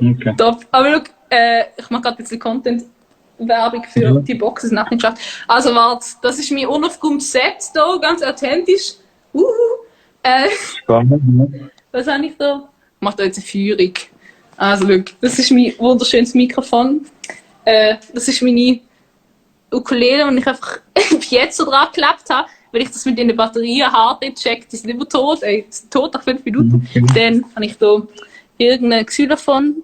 Okay. Top. Aber schau, ich mache gerade ein bisschen Content-Werbung für die Boxes nach dem Schacht. Also warte, das ist mein unaufgeräumtes Set hier, ganz authentisch. Spannend, ne? Was habe ich da? Ich mache da jetzt eine Führung. Also schau, das ist mein wunderschönes Mikrofon. Das ist meine Ukulele, die ich einfach bis jetzt so dran geklebt habe, weil ich das mit den Batterien hart checke, die sind immer tot, die sind tot nach 5 Minuten. Okay. Dann habe ich da irgendein Xylophon.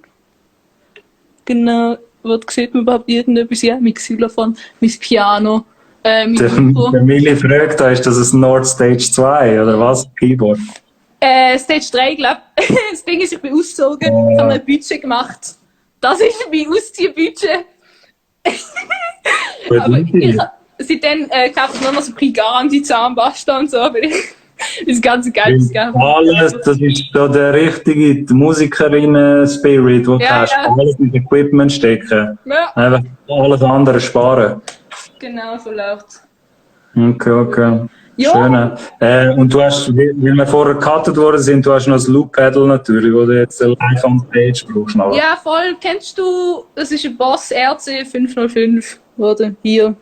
Genau, was sieht man überhaupt irgendetwas? Ja, mein Xylophon, mein Piano, mein Mikro. Der Mili fragt, ist das ein Nord Stage 2 oder was? Keyboard? Stage 3, glaube ich. Das Ding ist, ich bin ausgezogen, ich habe mir ein Budget gemacht. Das ist mein Ausziehbudget. Aber seitdem kaufe ich nur noch so Prigan, Zahnpasta und so, weil ich das ganze Geld ausgebe. Alles, das ist so der richtige Musikerinnen-Spirit, den du Ja, hast. ja. Alles in Equipment stecken. Ja, Einfach alles andere sparen. genau, so läuft's. Okay. Ja. Schön. Und du hast, weil wir vorher gecuttet worden sind, du hast noch das Loop-Pedal natürlich, wo du jetzt live on stage brauchst. Noch. Ja, voll. Kennst du, das ist ein Boss RC 505, oder? Hier.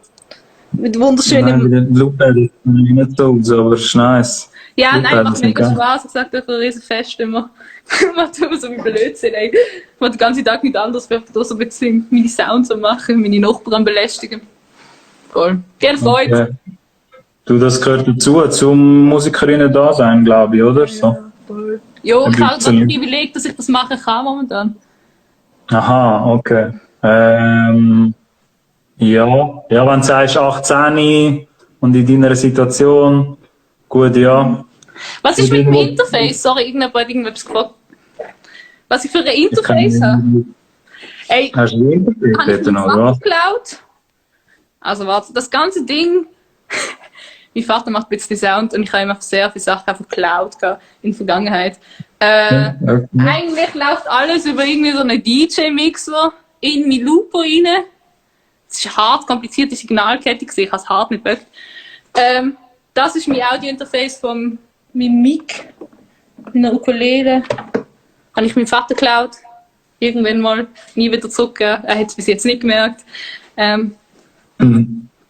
Mit wunderschönem. Nein, den Loop-Pedal bin ich nicht so aus, aber es ist nice. Ja, nein, Loop-Pedals macht sind mega geil. Spaß. Ich sag dir, für ein riesen Fest immer. Macht immer so wie Blödsinn, ey. Ich mache den ganzen Tag nicht anders, weil ich da so ein bisschen meine Sounds so machen, meine Nachbarn belästigen. Voll. Gerne Freude. Okay. Du, das gehört dazu, zum Musikerinnen da sein, glaube ich, oder? So. Voll. Jo, ich habe das Privileg, dass ich das machen kann momentan. Aha, okay. Ja, wenn du sagst 18 und in deiner Situation, gut, ja. Was ist mit dem Interface? Sorry, irgendjemand hat irgendwas gefragt. Was ich für ein Interface habe? Ey, Hast du ein Interface habe ich bitte meinen noch, Vater was? geklaut? Also warte, das ganze Ding... Mein Vater macht ein bisschen Sound und ich habe ihm einfach sehr viele Sachen einfach geklaut in der Vergangenheit. Okay. Eigentlich läuft alles über irgendwie so einen DJ-Mixer in mein Looper rein. Es ist eine hart komplizierte Signalkette, ich habe es hart nicht mögt. Das ist mein Audio-Interface von meinem Mic, einer Ukulele. Habe ich meinem Vater geklaut. Irgendwann mal, nie wieder zurückgegeben. Er hat es bis jetzt nicht gemerkt.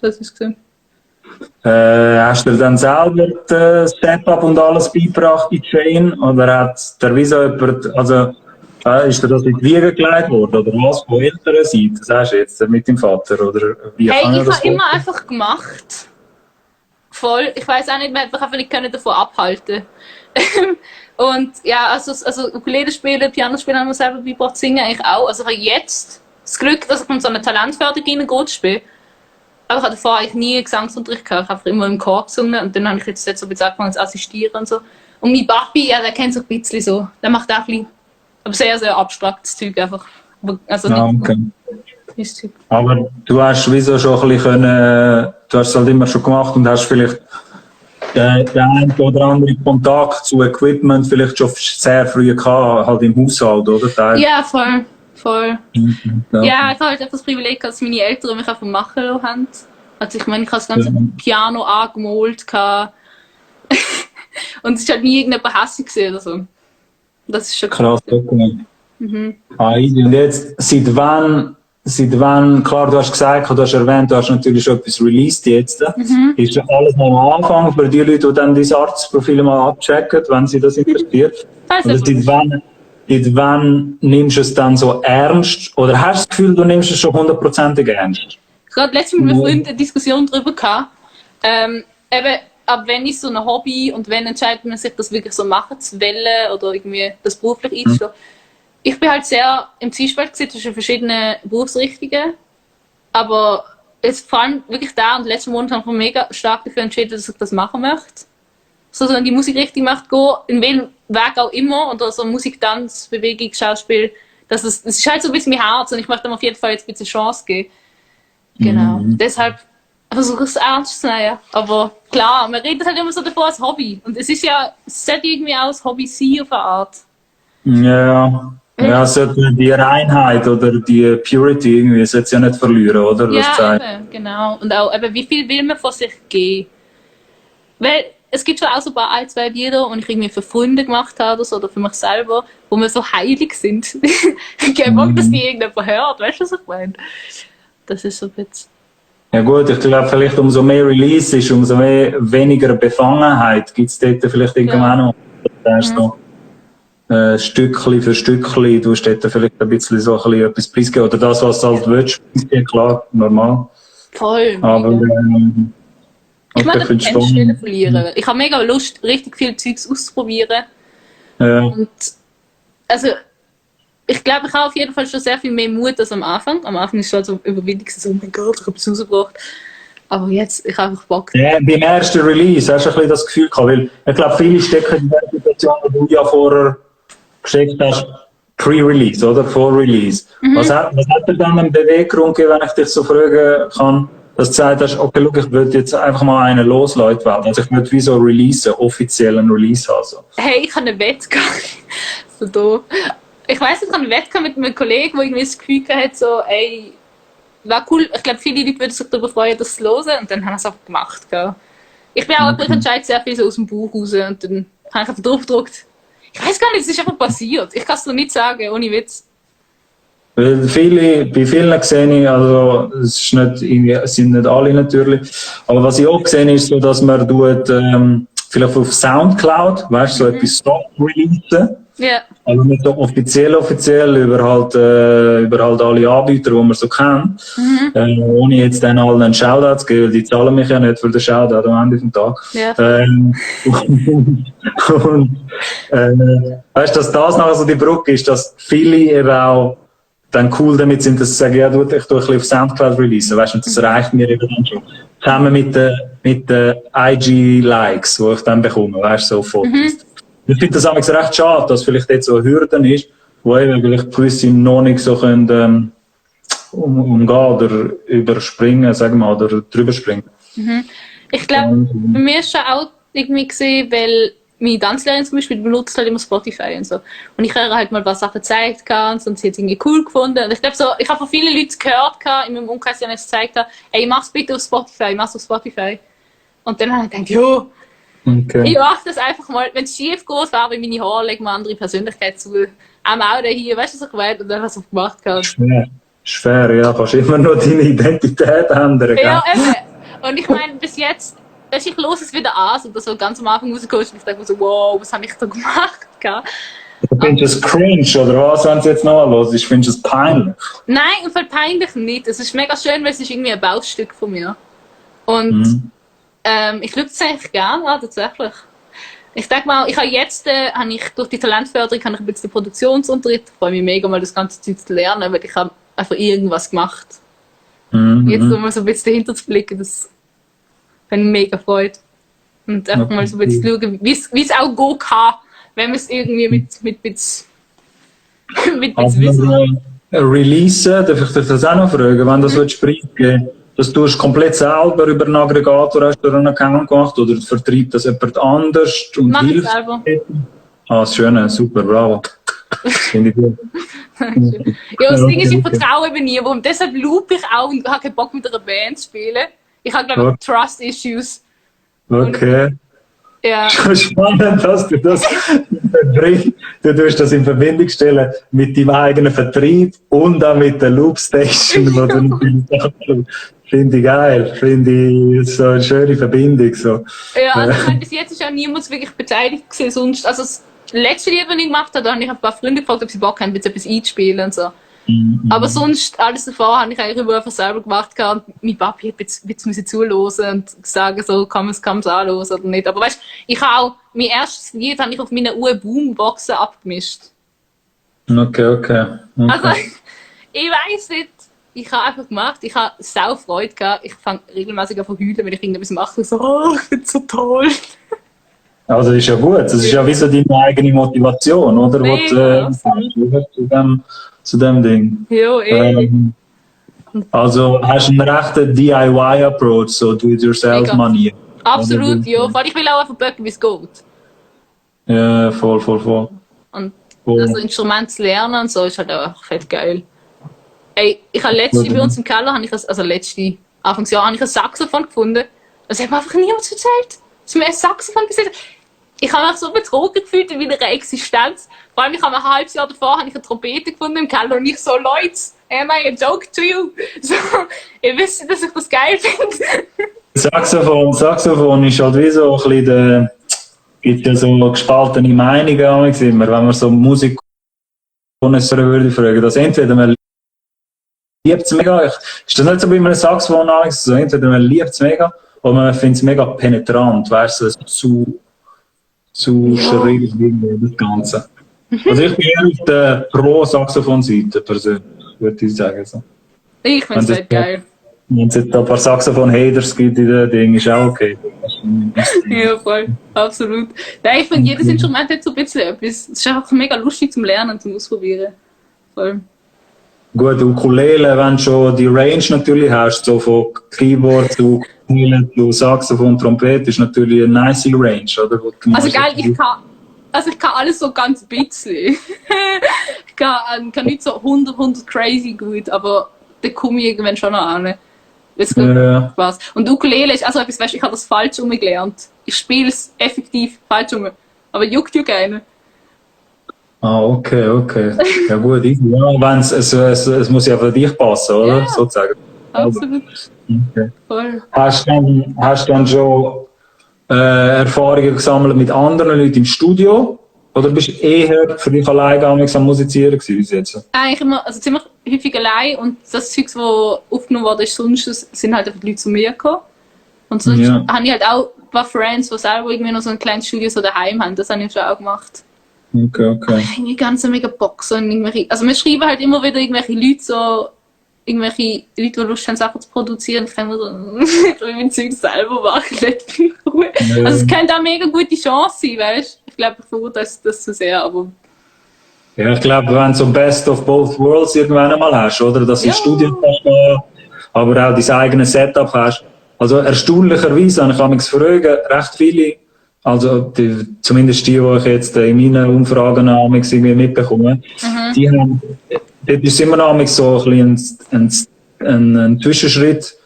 Das ist es. Hast du dann selber das Setup und alles beigebracht in Chain? Oder hat der Wieso jemand, also ist dir das in die Wiege gelegt worden? Oder was von älterer Seite? Das hast du jetzt mit dem Vater? Oder wie Hey, kann ich das habe immer einfach gemacht. Voll. Ich weiß auch nicht, man hat mich einfach nicht davon abhalten. Und ja, also Ukulele spielen, Piano spielen haben wir selber beigebracht, singen eigentlich auch. Also ich habe jetzt das Glück, dass ich von so einer Talentförderung reingerutscht spiele. Aber ich hatte davor eigentlich nie Gesangsunterricht gehabt. Ich habe einfach immer im Chor gesungen und dann habe ich jetzt so ein bisschen angefangen zu assistieren und so. Und mein Papi, ja, der kennt so ein bisschen so. Der macht auch ein bisschen, aber sehr, sehr abstraktes Zeug einfach. Also nicht okay. das Zeug. Aber du hast wieso schon ein bisschen können, du hast es halt immer schon gemacht und hast vielleicht den einen oder anderen Kontakt zu Equipment vielleicht schon sehr früh gehabt, halt im Haushalt, oder? Ja, voll. Voll. Ja. Ja, ich habe halt einfach das Privileg, dass meine Eltern mich einfach machen lassen haben. Also ich meine, ich habe das ganze Piano angemalt. Und es ist halt nie irgendjemand hässlich gesehen oder so. Das ist schon Krass, okay. Und jetzt, seit wann, klar, du hast gesagt, du hast erwähnt, du hast natürlich schon etwas released jetzt. Ist das alles noch am Anfang für die Leute, die dann dein Arztprofil mal abchecken, wenn sie das interessiert? Oder seit wann nimmst du es dann so ernst? Oder hast du das Gefühl, du nimmst es schon 100% ernst? Ich hatte letztens mit meinem Freund eine Diskussion darüber gehabt. Eben, ab wenn ist so ein Hobby und wenn entscheidet man sich, das wirklich so machen zu wollen oder irgendwie das beruflich einzustehen. Ich bin halt sehr im Zwiespalt zwischen verschiedenen Berufsrichtungen. Aber jetzt vor allem wirklich da und letzten Monat habe ich mich mega stark dafür entschieden, dass ich das machen möchte. So in die Musikrichtung möchte gehen, in welchem Weg auch immer, oder so Musik, Tanz, Bewegung, Schauspiel. Das ist halt so ein bisschen mein Herz und ich möchte dem auf jeden Fall jetzt ein bisschen Chance geben. Genau. Deshalb versuche ich es ernst zu nehmen. Aber klar, man redet halt immer so davon als Hobby. Und es sollte irgendwie auch als Hobby sein auf eine Art. Ja, es sollte die Reinheit oder die Purity irgendwie, sollte ja nicht verlieren, oder? Ja, eben, genau. Und auch, eben, wie viel will man von sich geben? Weil es gibt schon auch so ein, zwei Lieder, die ich irgendwie für Freunde gemacht habe oder so, oder für mich selber, wo wir so heilig sind. Ich habe Bock, dass die irgendjemand hört, weißt du, was ich meine? Das ist so ein bisschen... Ja gut, ich glaube, vielleicht umso mehr Release ist, umso weniger Befangenheit gibt es dort vielleicht irgendwann noch. Das ist so, Stückchen für Stückchen, du hast dort vielleicht ein bisschen so ein bisschen etwas preisgeben. Oder das, was du halt willst, klar, normal. Voll. Aber, ich meine, okay, das Hemmschwelle verlieren. Ich habe mega Lust, richtig viel Zeugs auszuprobieren. Ja. Und also, ich glaube, ich habe auf jeden Fall schon sehr viel mehr Mut als am Anfang. Am Anfang ist es schon so überwältigend, so, oh mein Gott, ich habe es rausgebracht. Aber jetzt, ich habe einfach Bock. Ja, beim ersten Release hast du ein bisschen das Gefühl gehabt, weil ich glaube, viele stecken in der Situation, die du ja vorher geschickt hast, Pre-Release, oder? Vor-Release. Was hat dir dann einen Beweggrund gegeben, wenn ich dich so fragen kann, dass du gesagt hast, okay, look, ich würde jetzt einfach mal einen loslassen, die Welt. Also ich würde wie so releasen, offiziellen Release haben. So. Hey, ich habe eine Wette gehabt. So doof. Ich weiss, ich habe eine Wette mit einem Kollegen, der irgendwie das Gefühl hatte, so, ey, war cool. Ich glaube, viele Leute würden sich darüber freuen, das zu hören. Und dann haben wir es einfach gemacht. Gell. Ich bin auch, ich entscheide sehr viel so aus dem Bauch raus. Und dann habe ich einfach drauf gedrückt. Ich weiß gar nicht, es ist einfach passiert. Ich kann es dir nicht sagen, ohne Witz. Weil bei vielen sehe ich, also es sind nicht alle natürlich, aber was ich auch gesehen ist, so, dass man vielleicht auf Soundcloud, weißt du, so etwas Stock releasen. Ja. Also nicht so offiziell über halt alle Anbieter, die man so kennt. Ohne jetzt dann allen einen Shoutout zu geben, die zahlen mich ja nicht für den Shoutout am Ende des Tages. Ja. Weißt du, dass das nachher so die Brücke ist, dass viele eben auch dann cool damit sind, dass sie sagen, ja, ich tue ein bisschen auf Soundcloud releasen, weißt du, und das reicht mir eben dann schon. Zusammen mit den IG-Likes, die ich dann bekomme, weißt du, so Fotos. Ich finde das eigentlich recht schade, dass vielleicht jetzt so eine Hürde ist, wo eben vielleicht gewisse noch nicht so können, umgehen oder überspringen, sagen wir mal, oder drüber springen. Ich glaube, bei mir ist schon auch irgendwie gesehen, weil meine Tanzlehrerin zum Beispiel benutzt halt immer Spotify und so. Und ich habe halt mal ein paar Sachen gezeigt und sie hat es irgendwie cool gefunden. Und ich glaube so, ich habe von vielen Leuten gehört in meinem Umkreis, die ich es gezeigt habe, ey, mach's bitte auf Spotify, mach's auf Spotify. Und dann habe ich gedacht, jo, ich mache das einfach mal, wenn es schief geht, wie meine Haare, legen wir eine andere Persönlichkeit zu. Am Auto hier, weißt du, was ich meine? Und dann habe ich es gemacht. Schwer, ja, kannst immer nur deine Identität ändern. Ja, eben. Und ich meine, bis jetzt, ich höre es wieder an, so dass so ganz am Anfang rausgekommen und ich denke mir so, wow, was habe ich da gemacht? Findest du es cringe oder was, wenn es jetzt noch los ist? Findest du es peinlich? Nein, im Fall peinlich nicht. Es ist mega schön, weil es ist irgendwie ein Baustück von mir. Und ich schaue es eigentlich gerne an, tatsächlich. Ich denke mal, ich habe jetzt durch die Talentförderung ein bisschen Produktionsunterricht. Ich freue mich mega, mal das ganze Zeug zu lernen, weil ich habe einfach irgendwas gemacht. Jetzt mal so ein bisschen dahinter zu blicken, das hat mich mega gefreut. Und einfach mal so ein bisschen zu schauen, wie es auch gehen kann, wenn man es irgendwie mit Wissen. Releasen, darf ich dich das auch noch fragen, wenn das preisgeben, dass du es komplett selber über einen Aggregator hast oder einen Account gemacht oder vertreibt das jemand anders und mach hilft? Ich selber. Das Schöne, super, bravo. Finde ich gut. Ja, das Ding ist, ich vertraue eben niemandem. Deshalb loop ich auch und habe keinen Bock mit einer Band zu spielen. Ich habe, glaube ich, Trust-Issues. Okay. Ja. Spannend, dass du das du tust das in Verbindung stellen mit deinem eigenen Vertrieb und auch mit der Loopstation. Finde ich geil, finde ich so eine schöne Verbindung. So. Ja, also ich meine, bis jetzt ist auch niemand wirklich beteiligt gewesen, sonst, also das letzte Lied, das ich gemacht habe, da habe ich ein paar Freunde gefragt, ob sie Bock haben, jetzt etwas einzuspielen und so. Aber sonst, alles davor habe ich eigentlich einfach selber gemacht und mein Papi hat jetzt zuhören und sagen, so, kann man es anhören oder nicht. Aber weißt du, ich habe auch, mein erstes Lied habe ich auf meinen Boomboxen abgemischt. Okay. Also, ich weiss nicht, ich habe einfach gemacht, ich habe sau Freude gehabt. Ich fange regelmäßig an zu heulen, wenn ich irgendetwas mache, und so, oh, ich finde es so toll. Also ist ja gut, das ist ja wie so deine eigene Motivation, oder? Mega, zu dem Ding. Ja, also hast du einen rechten DIY-Approach, so Do-it-yourself-Manier. Absolut, ja. Weil ich will auch einfach böcken, wie es geht. Ja, voll. Und das Instrument zu lernen und so ist halt auch fett geil. Ey, ich habe bei uns im Keller, Anfangsjahr, habe ich ein Saxophon gefunden. Das hat mir einfach niemand erzählt. ist mir ein Saxophon gesehen. Ich habe mich so betrogen gefühlt in meiner Existenz. Vor allem, ich habe ein halbes Jahr davor eine Trompete gefunden im Keller und ich so, Leute, am I a joke to you? So, ihr wisst, dass ich das geil finde. Saxophon ist halt wie so ein bisschen gibt ja so gespaltene Meinungen immer, wenn man so Musik würde fragen. Also entweder man liebt es mega, ist das nicht so bei einem Saxophon so, entweder man liebt es mega oder man findet es mega penetrant, weißt du, zu schrill das Ganze. Also ich bin eher auf der Pro-Saxophon-Seite persönlich, würde ich sagen. So. Ich finde es halt geil. Wenn es jetzt ein paar Saxophon-Haters gibt in den Dingen, ist auch okay. Ja, voll. Absolut. Nein, ich finde, jedes Instrument hat so ein bisschen etwas. Es ist einfach mega lustig zum Lernen, zum Ausprobieren. Voll. Gut, Ukulele, wenn du schon die Range natürlich hast, so von Keyboard zu Ukulele zu Saxophon, Trompete, ist natürlich eine nice Range, oder? Also geil, ich kann alles so ganz bisschen. Ich kann nicht so 100 crazy gut, aber da komme ich irgendwann schon noch an. Spaß. Und Ukulele ist also etwas, weißt, ich habe das falsch gelernt. Ich spiele es effektiv falsch aber juckt ja gerne. Ah, okay. Ja gut, ja, es muss ja für dich passen, oder? Ja, sozusagen. Absolut. Okay. Voll. Hast du dann schon Erfahrungen gesammelt mit anderen Leuten im Studio? Oder bist du eher für dich allein am Musizieren gewesen bis jetzt? Eigentlich immer, also ziemlich häufig allein und das Zeug, das aufgenommen wurde, ist sonst, sind halt einfach die Leute zu mir gekommen. Und sonst habe ich halt auch ein paar Friends, die selber irgendwie noch so ein kleines Studio so daheim haben. Das habe ich schon auch gemacht. Okay. Aber ich habe irgendwie ganz mega Bock. So also wir schreiben halt immer wieder irgendwelche Leute, die Lust haben, Sachen zu produzieren. Ich kann mir so ich will mein Zeug selber machen, nicht in Ruhe. Also es könnte auch eine mega gute Chance sein, weißt du? Ich glaube, ich verurteile das zu sehr, aber... Ja, ich glaube, wenn du so Best of both worlds irgendwann einmal hast, oder? Dass du ins Studio kannst, aber auch dein eigenes Setup hast. Also erstaunlicherweise habe ich mich gefragt, recht viele, also zumindest die ich jetzt in meinen Umfragen irgendwie mitbekomme, die haben, das ist immer noch so ein bisschen ein Zwischenschritt,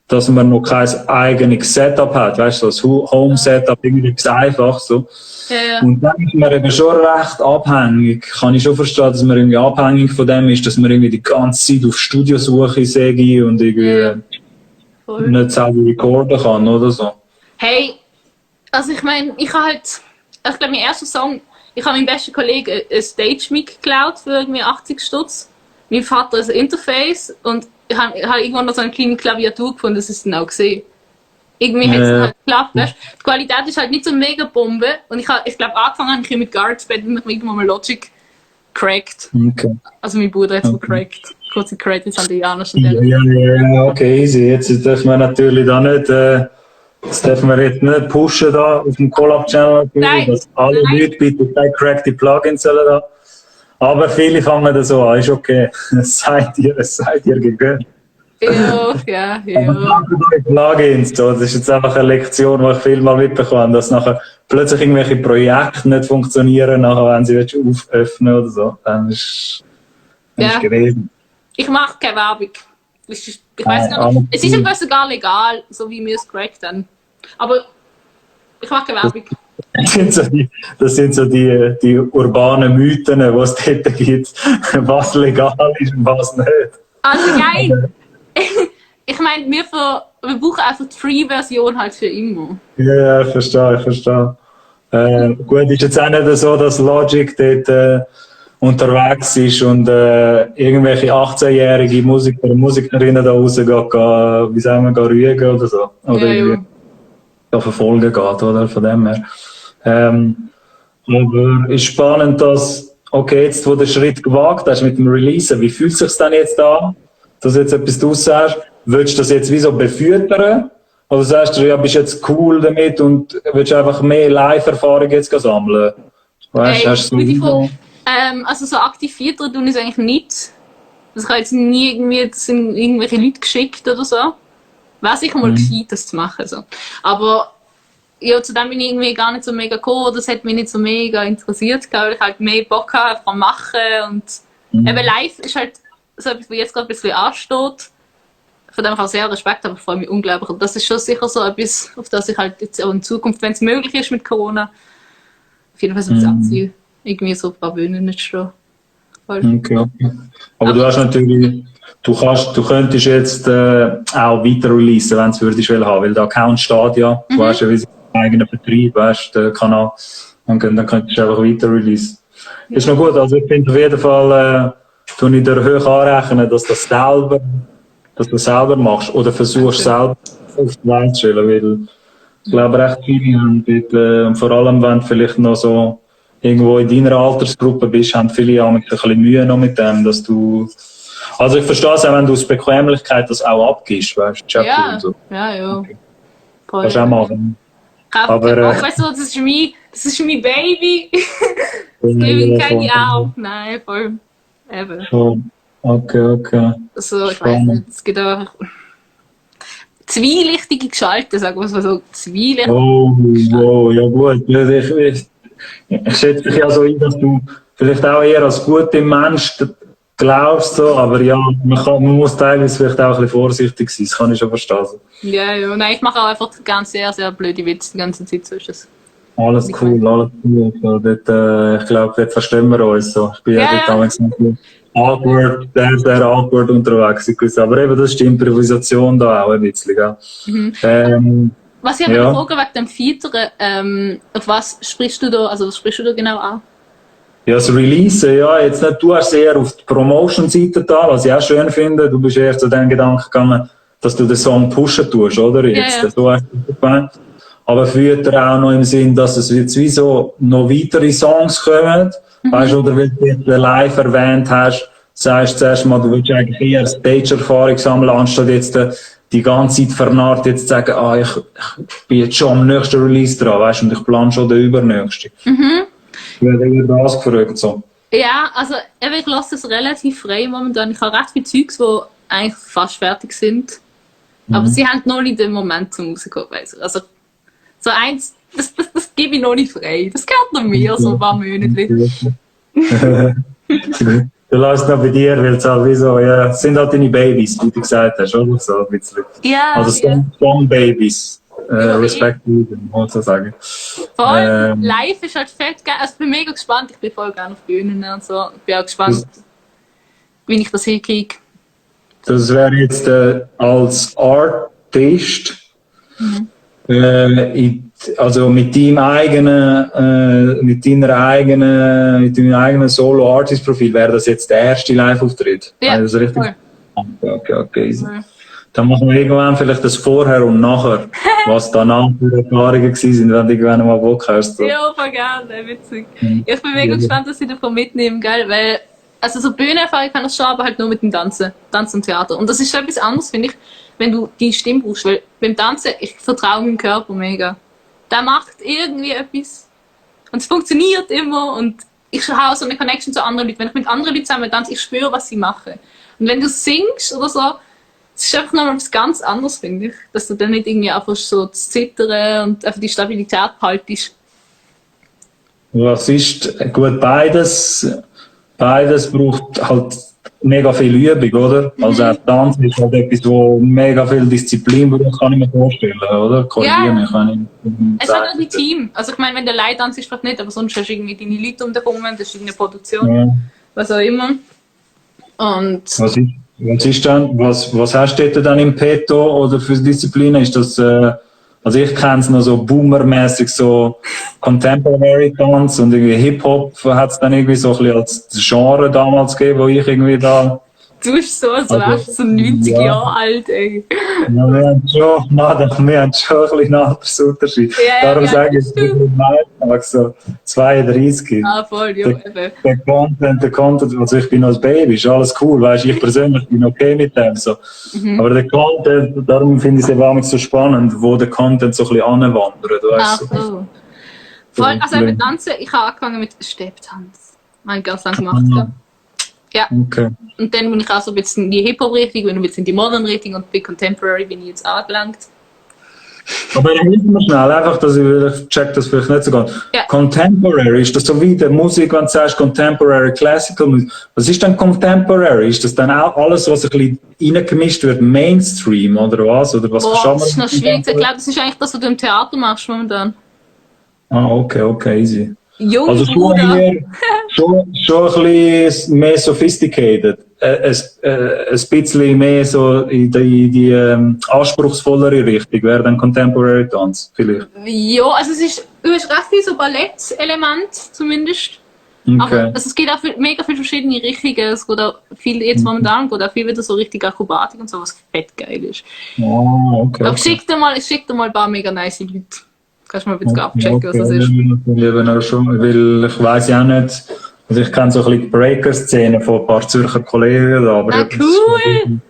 dass man noch kein eigenes Setup hat, weißt du, so das Home-Setup, irgendwie etwas einfach so. Ja. Und dann ist man eben schon recht abhängig. Kann ich schon verstehen, dass man irgendwie abhängig von dem ist, dass man irgendwie die ganze Zeit auf Studiosuche sage und irgendwie nicht selber recorden kann oder so. Hey, also ich meine, ich glaube, mein erster Song, ich habe meinem besten Kollegen ein Stage-Mic geklaut für irgendwie 80 Stutz. Mein Vater ein Interface und ich habe irgendwann noch so eine kleine Klaviatur gefunden, das ist dann auch gesehen. Irgendwie hat es halt geklappt, weißt? Die Qualität ist halt nicht so mega Bombe und ich glaube angefangen habe ich mit GarageBand und mich irgendwann mal Logic cracked. Okay. Also mein Bruder hat es gecrackt. Kurze Credits an die Janer schon. Ja, okay, easy. Jetzt dürfen wir natürlich da nicht, das dürfen wir jetzt nicht pushen da auf dem Collab-Channel, dass alle Leute bitte keine crackte Plugins sollen da. Aber viele fangen da so an, ist okay. Es seid ihr gegönnt. Ja. Plugins, so. Das ist jetzt einfach eine Lektion, die ich vielmal mitbekommen habe, dass nachher plötzlich irgendwelche Projekte nicht funktionieren, nachher, wenn sie öffnen oder so. Dann ist gewesen. Ich mache keine Werbung. Ich weiß gar nicht. Es ist im Prinzip sogar legal, so wie wir es gecrackt haben. Aber ich mache keine Werbung. Das sind so die urbanen Mythen, die es dort gibt, was legal ist und was nicht. Also geil! Ich meine, wir brauchen einfach die Free-Version halt für immer. Ja, ich verstehe. Gut, ist jetzt auch nicht so, dass Logic dort unterwegs ist und irgendwelche 18-jährige Musiker und Musikerinnen da rausgehen, wie sagen wir, rügen oder so. Oder irgendwie verfolgen geht, oder? Von dem her. Aber ist spannend, dass, okay, jetzt wo du den Schritt gewagt hast mit dem Releasen, wie fühlt es sich dann jetzt an, dass du jetzt etwas draus sagst? Willst du das jetzt wie so befüttern? Oder sagst du, ja, bist jetzt cool damit und willst einfach mehr Live-Erfahrung jetzt sammeln? Weißt, hast du so also so aktiviert tun ich es eigentlich nicht. Also ich habe jetzt nie irgendwelche Leute geschickt oder so. Wäre sicher mal gescheit, das zu machen. So. Aber ja, zu dem bin ich irgendwie gar nicht so mega gekommen. Das hat mich nicht so mega interessiert, weil ich halt mehr Bock habe, einfach machen. Und eben live ist halt so etwas, was jetzt gerade ein bisschen ansteht. von dem auch sehr Respekt, aber ich freue mich unglaublich. Und das ist schon sicher so etwas, auf das ich halt jetzt auch in Zukunft, wenn es möglich ist mit Corona, auf jeden Fall so das Anziehen, irgendwie so ein paar Bühnen nicht stehen. Okay. Aber du hast natürlich, du könntest jetzt auch weiter releasen, wenn du es würdest haben, weil der Account steht ja, du hast ja wie so einen eigenen Vertrieb, weißt du, den Kanal, und dann könntest du einfach weiter releasen. Ja. Ist noch gut, also ich finde auf jeden Fall, tue ich dir hoch anrechnen, dass du selber machst oder versuchst selber auf die Welt zu stellen, weil ich glaube recht viele haben dort, vor allem wenn du vielleicht noch so irgendwo in deiner Altersgruppe bist, haben viele ein bisschen Mühe noch mit dem, dass du... Also ich verstehe es auch, wenn du aus Bequemlichkeit das auch abgibst, weißt du, ja, und so. Ja. Okay. Kannst du auch machen. Aber weißt du, das ist mein Baby. Das gebe ich keine auf. Nein, voll. Eben. Okay. Also, ich weiß nicht, es gibt auch zwielichtige Gestalten, sagen wir es mal so. Zwielichtige wow, ja gut. Ich schätze dich ja so ein, dass du vielleicht auch eher als guter Mensch glaubst, so, aber ja, man muss teilweise vielleicht auch ein bisschen vorsichtig sein, das kann ich schon verstehen. Ja, nein, ich mache auch einfach ganz sehr, sehr blöde Witze die ganze Zeit, so ist es. Alles cool. So, dort, ich glaube, dort verstehen wir uns so. Ich bin ja dort damals awkward, sehr awkward unterwegs gewesen. Aber eben, das ist die Improvisation da auch ein bisschen, gell? Was ich aber fragen wegen dem Featuren, auf was sprichst du da, also was sprichst du da genau an? Ja, das Release, ja, jetzt nicht, du hast eher auf die Promotion-Seite da, was ich auch schön finde. Du bist eher zu dem Gedanken gegangen, dass du den Song pushen tust, oder? Jetzt, ja. So hast du das gemeint. Aber führt er auch noch im Sinn, dass es jetzt wie so noch weitere Songs kommen, weißt du, oder weil du jetzt live erwähnt hast, sagst du zuerst mal, du willst eigentlich eher Stage-Erfahrung sammeln, anstatt jetzt die ganze Zeit vernarrt jetzt zu sagen, ich bin jetzt schon am nächsten Release dran, weißt du, und ich plane schon den übernächsten. Ich werde über das gefragt, so. Ja, also ich lasse es relativ frei momentan. Ich habe recht viele Zeugs, die eigentlich fast fertig sind. Aber sie haben noch nicht den Moment zum rauskommen. Also so eins, das gebe ich noch nicht frei. Das gehört noch mir, so ein paar Monate. Du lässt noch bei dir, weil es halt wie so, ja, es sind halt deine Babys, wie du gesagt hast, oder? So ein bisschen. Ja. Also Song-Babys. Respekt, muss ich sagen. Vor allem live ist halt fett geil. Also ich bin mega gespannt. Ich bin voll gerne auf Bühnen und so. Ich bin auch gespannt, wie ich das hinkriege. Das wäre jetzt als Artist, also mit deinem eigenen Solo-Artist-Profil, wäre das jetzt der erste Live-Auftritt? Ja, also richtig? Okay. Ja. Dann machen wir irgendwann vielleicht das Vorher und Nachher, was danach für Erfahrungen waren, wenn du irgendwann mal Bock hast. So. Ja, voll gerne, witzig. Ich bin mega gespannt, was sie davon mitnehmen, gell? Weil, also so Bühnenerfahrung kann ich schon, aber halt nur mit dem Tanzen und Theater. Und das ist schon etwas anderes, finde ich, wenn du die Stimme brauchst, weil beim Tanzen, ich vertraue meinem Körper mega. Der macht irgendwie etwas und es funktioniert immer und ich habe auch so eine Connection zu anderen Leuten. Wenn ich mit anderen Leuten zusammen tanze, ich spüre, was sie machen. Und wenn du singst oder so, es ist einfach noch etwas ganz anderes, finde ich. Dass du dann nicht irgendwie einfach so zu zittern und einfach die Stabilität behaltest. Was ist gut beides? Beides braucht halt mega viel Übung, oder? Also auch Tanz ist halt etwas, wo mega viel Disziplin braucht, kann ich mir vorstellen, oder? Korrigiere mich, kann ich. Es ist halt ein Team. Also ich meine, wenn der Leid tanzt, ist vielleicht nicht, aber sonst hast du irgendwie deine Leute um dich herum, das ist eine Produktion, was auch immer. Und was hast du dann im Petto oder für Disziplinen? Ist das, also ich kenne es noch so boomermäßig, so Contemporary Tanz und irgendwie Hip-Hop hat es dann irgendwie so ein bisschen als Genre damals gegeben, wo ich irgendwie da... Du bist so, als wärst du so 90 Jahre alt, ey. Ja, wir haben schon ein bisschen anderes Unterschied. Darum sage ich, ich so 32. Voll, ja, eben. Der Content, also ich bin als Baby, ist alles cool, weißt du, ich persönlich bin okay mit dem, so. Aber der Content, darum finde ich es eben so spannend, wo der Content so ein bisschen anwandert, weißt du. So. Voll, also mit Tanzen, ich habe angefangen mit Stepptanz. Habe ich ganz lange gemacht, ja. Okay. Und dann bin ich auch so ein bisschen in die Hip-Hop-Richtung, bin ein bisschen in die Modern-Richtung und bei Contemporary bin ich jetzt angelangt. Aber hilf mir schnell, einfach, dass ich check das vielleicht nicht so gut. Ja. Contemporary, ist das so wie der Musik, wenn du sagst Contemporary Classical Musik? Was ist denn Contemporary? Ist das dann auch alles, was ein bisschen reingemischt wird, Mainstream oder was? Oder was Boah, verstehen das ist noch schwierig. Ich glaube, das ist eigentlich das, was du im Theater machst momentan. Ah, okay, easy. Jung, Also schon Bruder. eher, schon ein bisschen mehr sophisticated. Ein bisschen mehr so in die anspruchsvollere Richtung, wäre dann Contemporary Dance, vielleicht. Ja, also du hast recht viel so Ballettelement zumindest. Okay. Aber also es geht auch mega viele verschiedene Richtungen. Es geht auch viel, jetzt momentan geht auch viel wieder so richtig Akrobatik und so, was fett geil ist. Okay. Aber ich schick dir mal ein paar mega nice Leute. Kannst du mal ein bisschen abchecken, was das ist. Eben auch schon, weil ich weiss ja auch nicht, also ich kenne so ein bisschen die Breaker-Szene von ein paar Zürcher Kollegen, aber Ah, cool!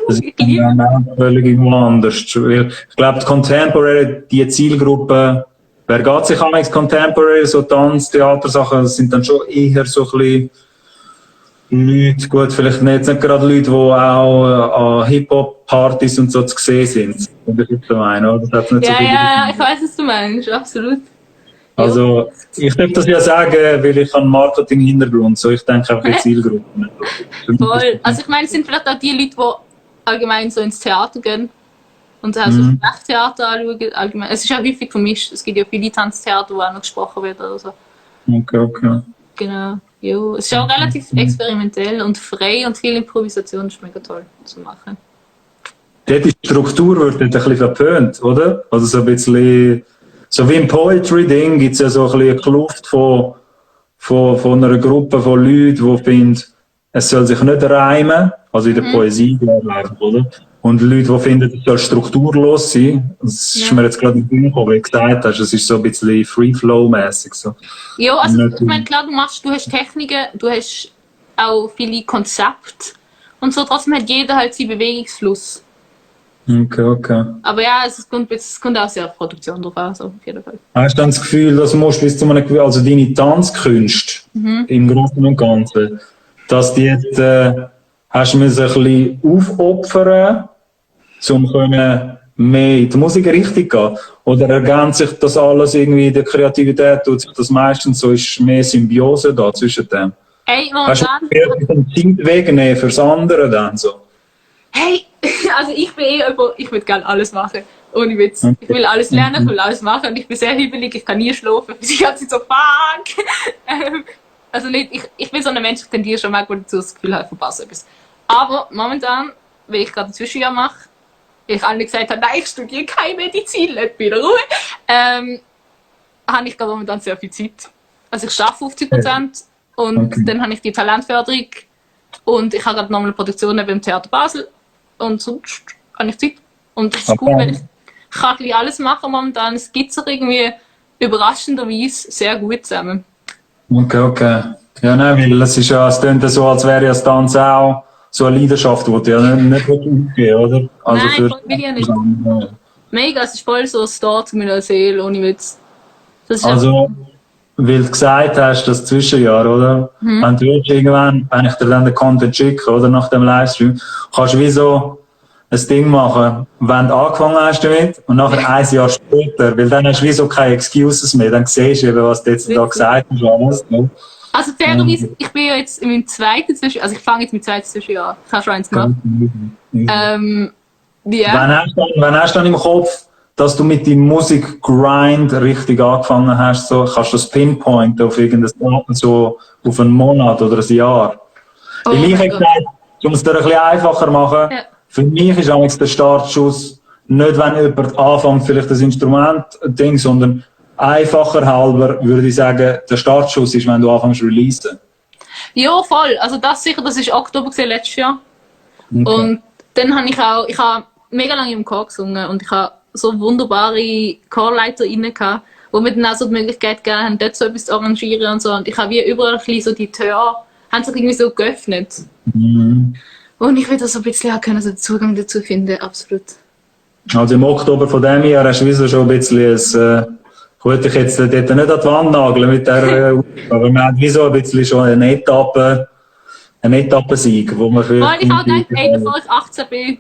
das ist Ich liebe dann auch völlig irgendwo anders. Weil ich glaube, die Contemporary, die Zielgruppe, wer geht sich an Contemporary, so Tanz, Theatersachen, das sind dann schon eher so ein bisschen Leute, gut, vielleicht nicht gerade Leute, die auch an Hip-Hop-Partys und so zu sehen sind. Das ist so ein, oder? Das hat's nicht so viel ich weiß, was du meinst, absolut. Also, ich darf das ja sagen, weil ich einen Marketing-Hintergrund, so ich denke einfach in Zielgruppen. Voll. Also ich meine, es sind vielleicht auch die Leute, die allgemein so ins Theater gehen und so Sprechtheater anschauen. Allgemein. Es ist auch häufig vermischt. Es gibt ja viele Tanztheater, wo auch noch gesprochen wird oder so. Okay. Genau. Jo. Es ist auch relativ experimentell und frei und viel Improvisation ist mega toll zu machen. Dort die Struktur wird dort ein bisschen verpönt, oder? Also so ein bisschen, so wie im Poetry-Ding gibt es ja so ein bisschen eine Kluft von einer Gruppe von Leuten, die finden, es soll sich nicht reimen, also in der Poesie, oder? Und Leute, die finden, es soll strukturlos sein. Das ist mir jetzt gerade in den Sinn gekommen, wie du gesagt hast, es ist so ein bisschen Free-Flow-mäßig. So. Ja, also ich meine, klar, du hast Techniken, du hast auch viele Konzepte und so, trotzdem hat jeder halt seinen Bewegungsfluss. Okay. Aber ja, es kommt auch sehr auf Produktion drauf an, so auf jeden Fall. Hast du dann das Gefühl, dass du musst bis zu einem Gefühl, also deine Tanzkünste im Großen und Ganzen, dass die jetzt, hast du müssen ein bisschen aufopfern, um mehr in die Musikrichtung gehen? Oder ergänzt sich das alles irgendwie in der Kreativität, tut sich das meistens so, ist mehr Symbiose da zwischen dem? Hey, Hast momentan... du einen Zeitweg nehmen fürs andere dann so? Hey, also ich bin ich würde gerne alles machen. Ohne Witz. Ich will alles lernen, ich will alles machen und ich bin sehr hübelig, ich kann nie schlafen. Ich bin die ganze Zeit so, fuck! Also nicht, ich bin so ein Mensch, ich tendiere schon mal dazu, das Gefühl habe, ich verpasse etwas. Aber momentan, weil ich gerade ein Zwischenjahr mache, weil ich allen gesagt habe, nein, ich studiere keine Medizin, nicht bei der Ruhe, habe ich gerade momentan sehr viel Zeit. Also ich arbeite 50% und dann habe ich die Talentförderung und ich habe gerade nochmal eine Produktion beim Theater Basel und sonst habe ich Zeit. Und das ist gut, weil ich kann alles machen momentan. Es gibt sich irgendwie überraschenderweise sehr gut zusammen. Okay. Ja, nein, weil es ist ja, es klingt so, als wäre ja das Tanz auch so eine Leidenschaft, die du ja nicht aufgeben, oder? Also Nein, voll will ich ja nicht. Mega, es ist voll so ein Start zu meiner Seele, ohne Witz. Also, weil du gesagt hast, das Zwischenjahr, oder? Wenn du willst, irgendwann, wenn ich dir dann den Content schicke, oder, nach dem Livestream, kannst du wie so ein Ding machen, wenn du angefangen hast damit, und nachher ein Jahr später, weil dann hast du wie so keine Excuses mehr, dann siehst du eben, was du jetzt da gesagt hast, alles, ne? Also fairerweise, ich bin ja jetzt in meinem zweiten Zwischenjahr, also ich fange jetzt mit zweiten Zwischenjahr, ich habe schon eins gemacht. Ja. Wann hast du dann im Kopf, dass du mit deinem Musik-Grind richtig angefangen hast, so, kannst du das pinpointen auf irgendein Datum, so auf einen Monat oder ein Jahr? Oh Weil ich habe gesagt, um es dir ein bisschen einfacher machen, für mich ist eigentlich der Startschuss nicht, wenn jemand anfängt, vielleicht das Instrument-Ding, sondern einfacher halber würde ich sagen, der Startschuss ist, wenn du anfängst zu releasen. Ja, voll. Also das sicher, das war Oktober letztes Jahr. Okay. Und dann habe ich habe mega lange im Chor gesungen und ich habe so wunderbare Chorleiterinnen gehabt, wo mir dann auch so die Möglichkeit gegeben haben, dort so etwas zu arrangieren und so. Und ich habe wie überall ein bisschen so die Türen, haben sich irgendwie so geöffnet. Und ich will da so ein bisschen können, so den Zugang dazu finden, absolut. Also im Oktober von diesem Jahr hast du wieso schon ein bisschen ich wollte dich jetzt dort nicht an die Wand nageln mit der, aber wir haben wieso ein bisschen schon eine Etappensieg, wo man für... Weil ich auch gedacht, ey, bevor ich 18 bin,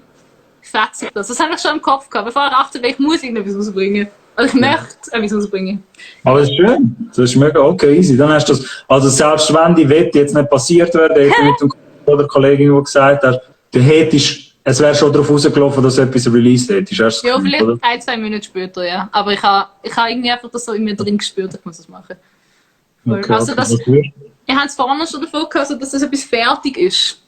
fetzig das. Das habe ich schon im Kopf gehabt. Bevor ich 18 war, ich muss irgendetwas rausbringen. Also ich möchte etwas rausbringen. Aber das ist schön. Das ist mega okay, easy. Dann hast du das, also selbst wenn die Wette jetzt nicht passiert wäre, hätte ich mit dem oder Kollegin, die gesagt hat, du hättest, es wäre schon darauf rausgelaufen, dass du etwas released hättest. Ja, vielleicht 1-2 Minuten später, ja. Aber ich habe irgendwie einfach das so in mir drin gespürt, ich muss das machen. Okay, Also das, ich habe es vorhin schon davon gehört, also, dass das etwas fertig ist.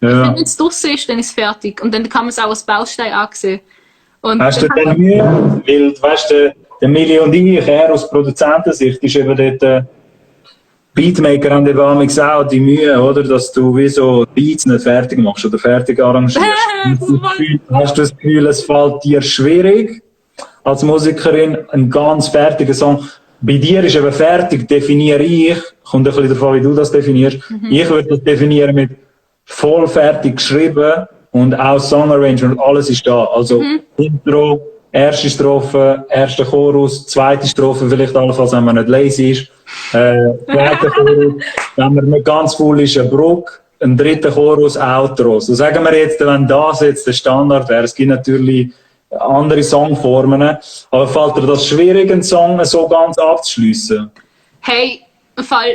Ja. Wenn es draussen ist, dann ist es fertig. Und dann kann man es auch als Baustein ansehen. Und hast du denn Mühe? Weil, weißt du, der Mili und ich, er aus Produzentensicht, ist eben dort, Beatmaker haben eben auch die Mühe, oder? Dass du wie so Beats nicht fertig machst oder fertig arrangierst. Hast du das Gefühl, es fällt dir schwierig, als Musikerin, einen ganz fertigen Song. Bei dir ist eben fertig, definiere ich, kommt ein bisschen davon, wie du das definierst. Ich würde das definieren mit voll fertig geschrieben und auch Song Arrangement, alles ist da. Also Intro, erste Strophe, erster Chorus, zweite Strophe, vielleicht allenfalls, wenn man nicht lazy ist. Zweiter Chorus, wenn man nicht ganz voll ist, eine Brücke, ein dritter Chorus, Outro. So sagen wir jetzt, wenn das jetzt der Standard wäre, es gibt natürlich andere Songformen, aber fällt dir das schwierig, einen Song so ganz abzuschliessen? Hey,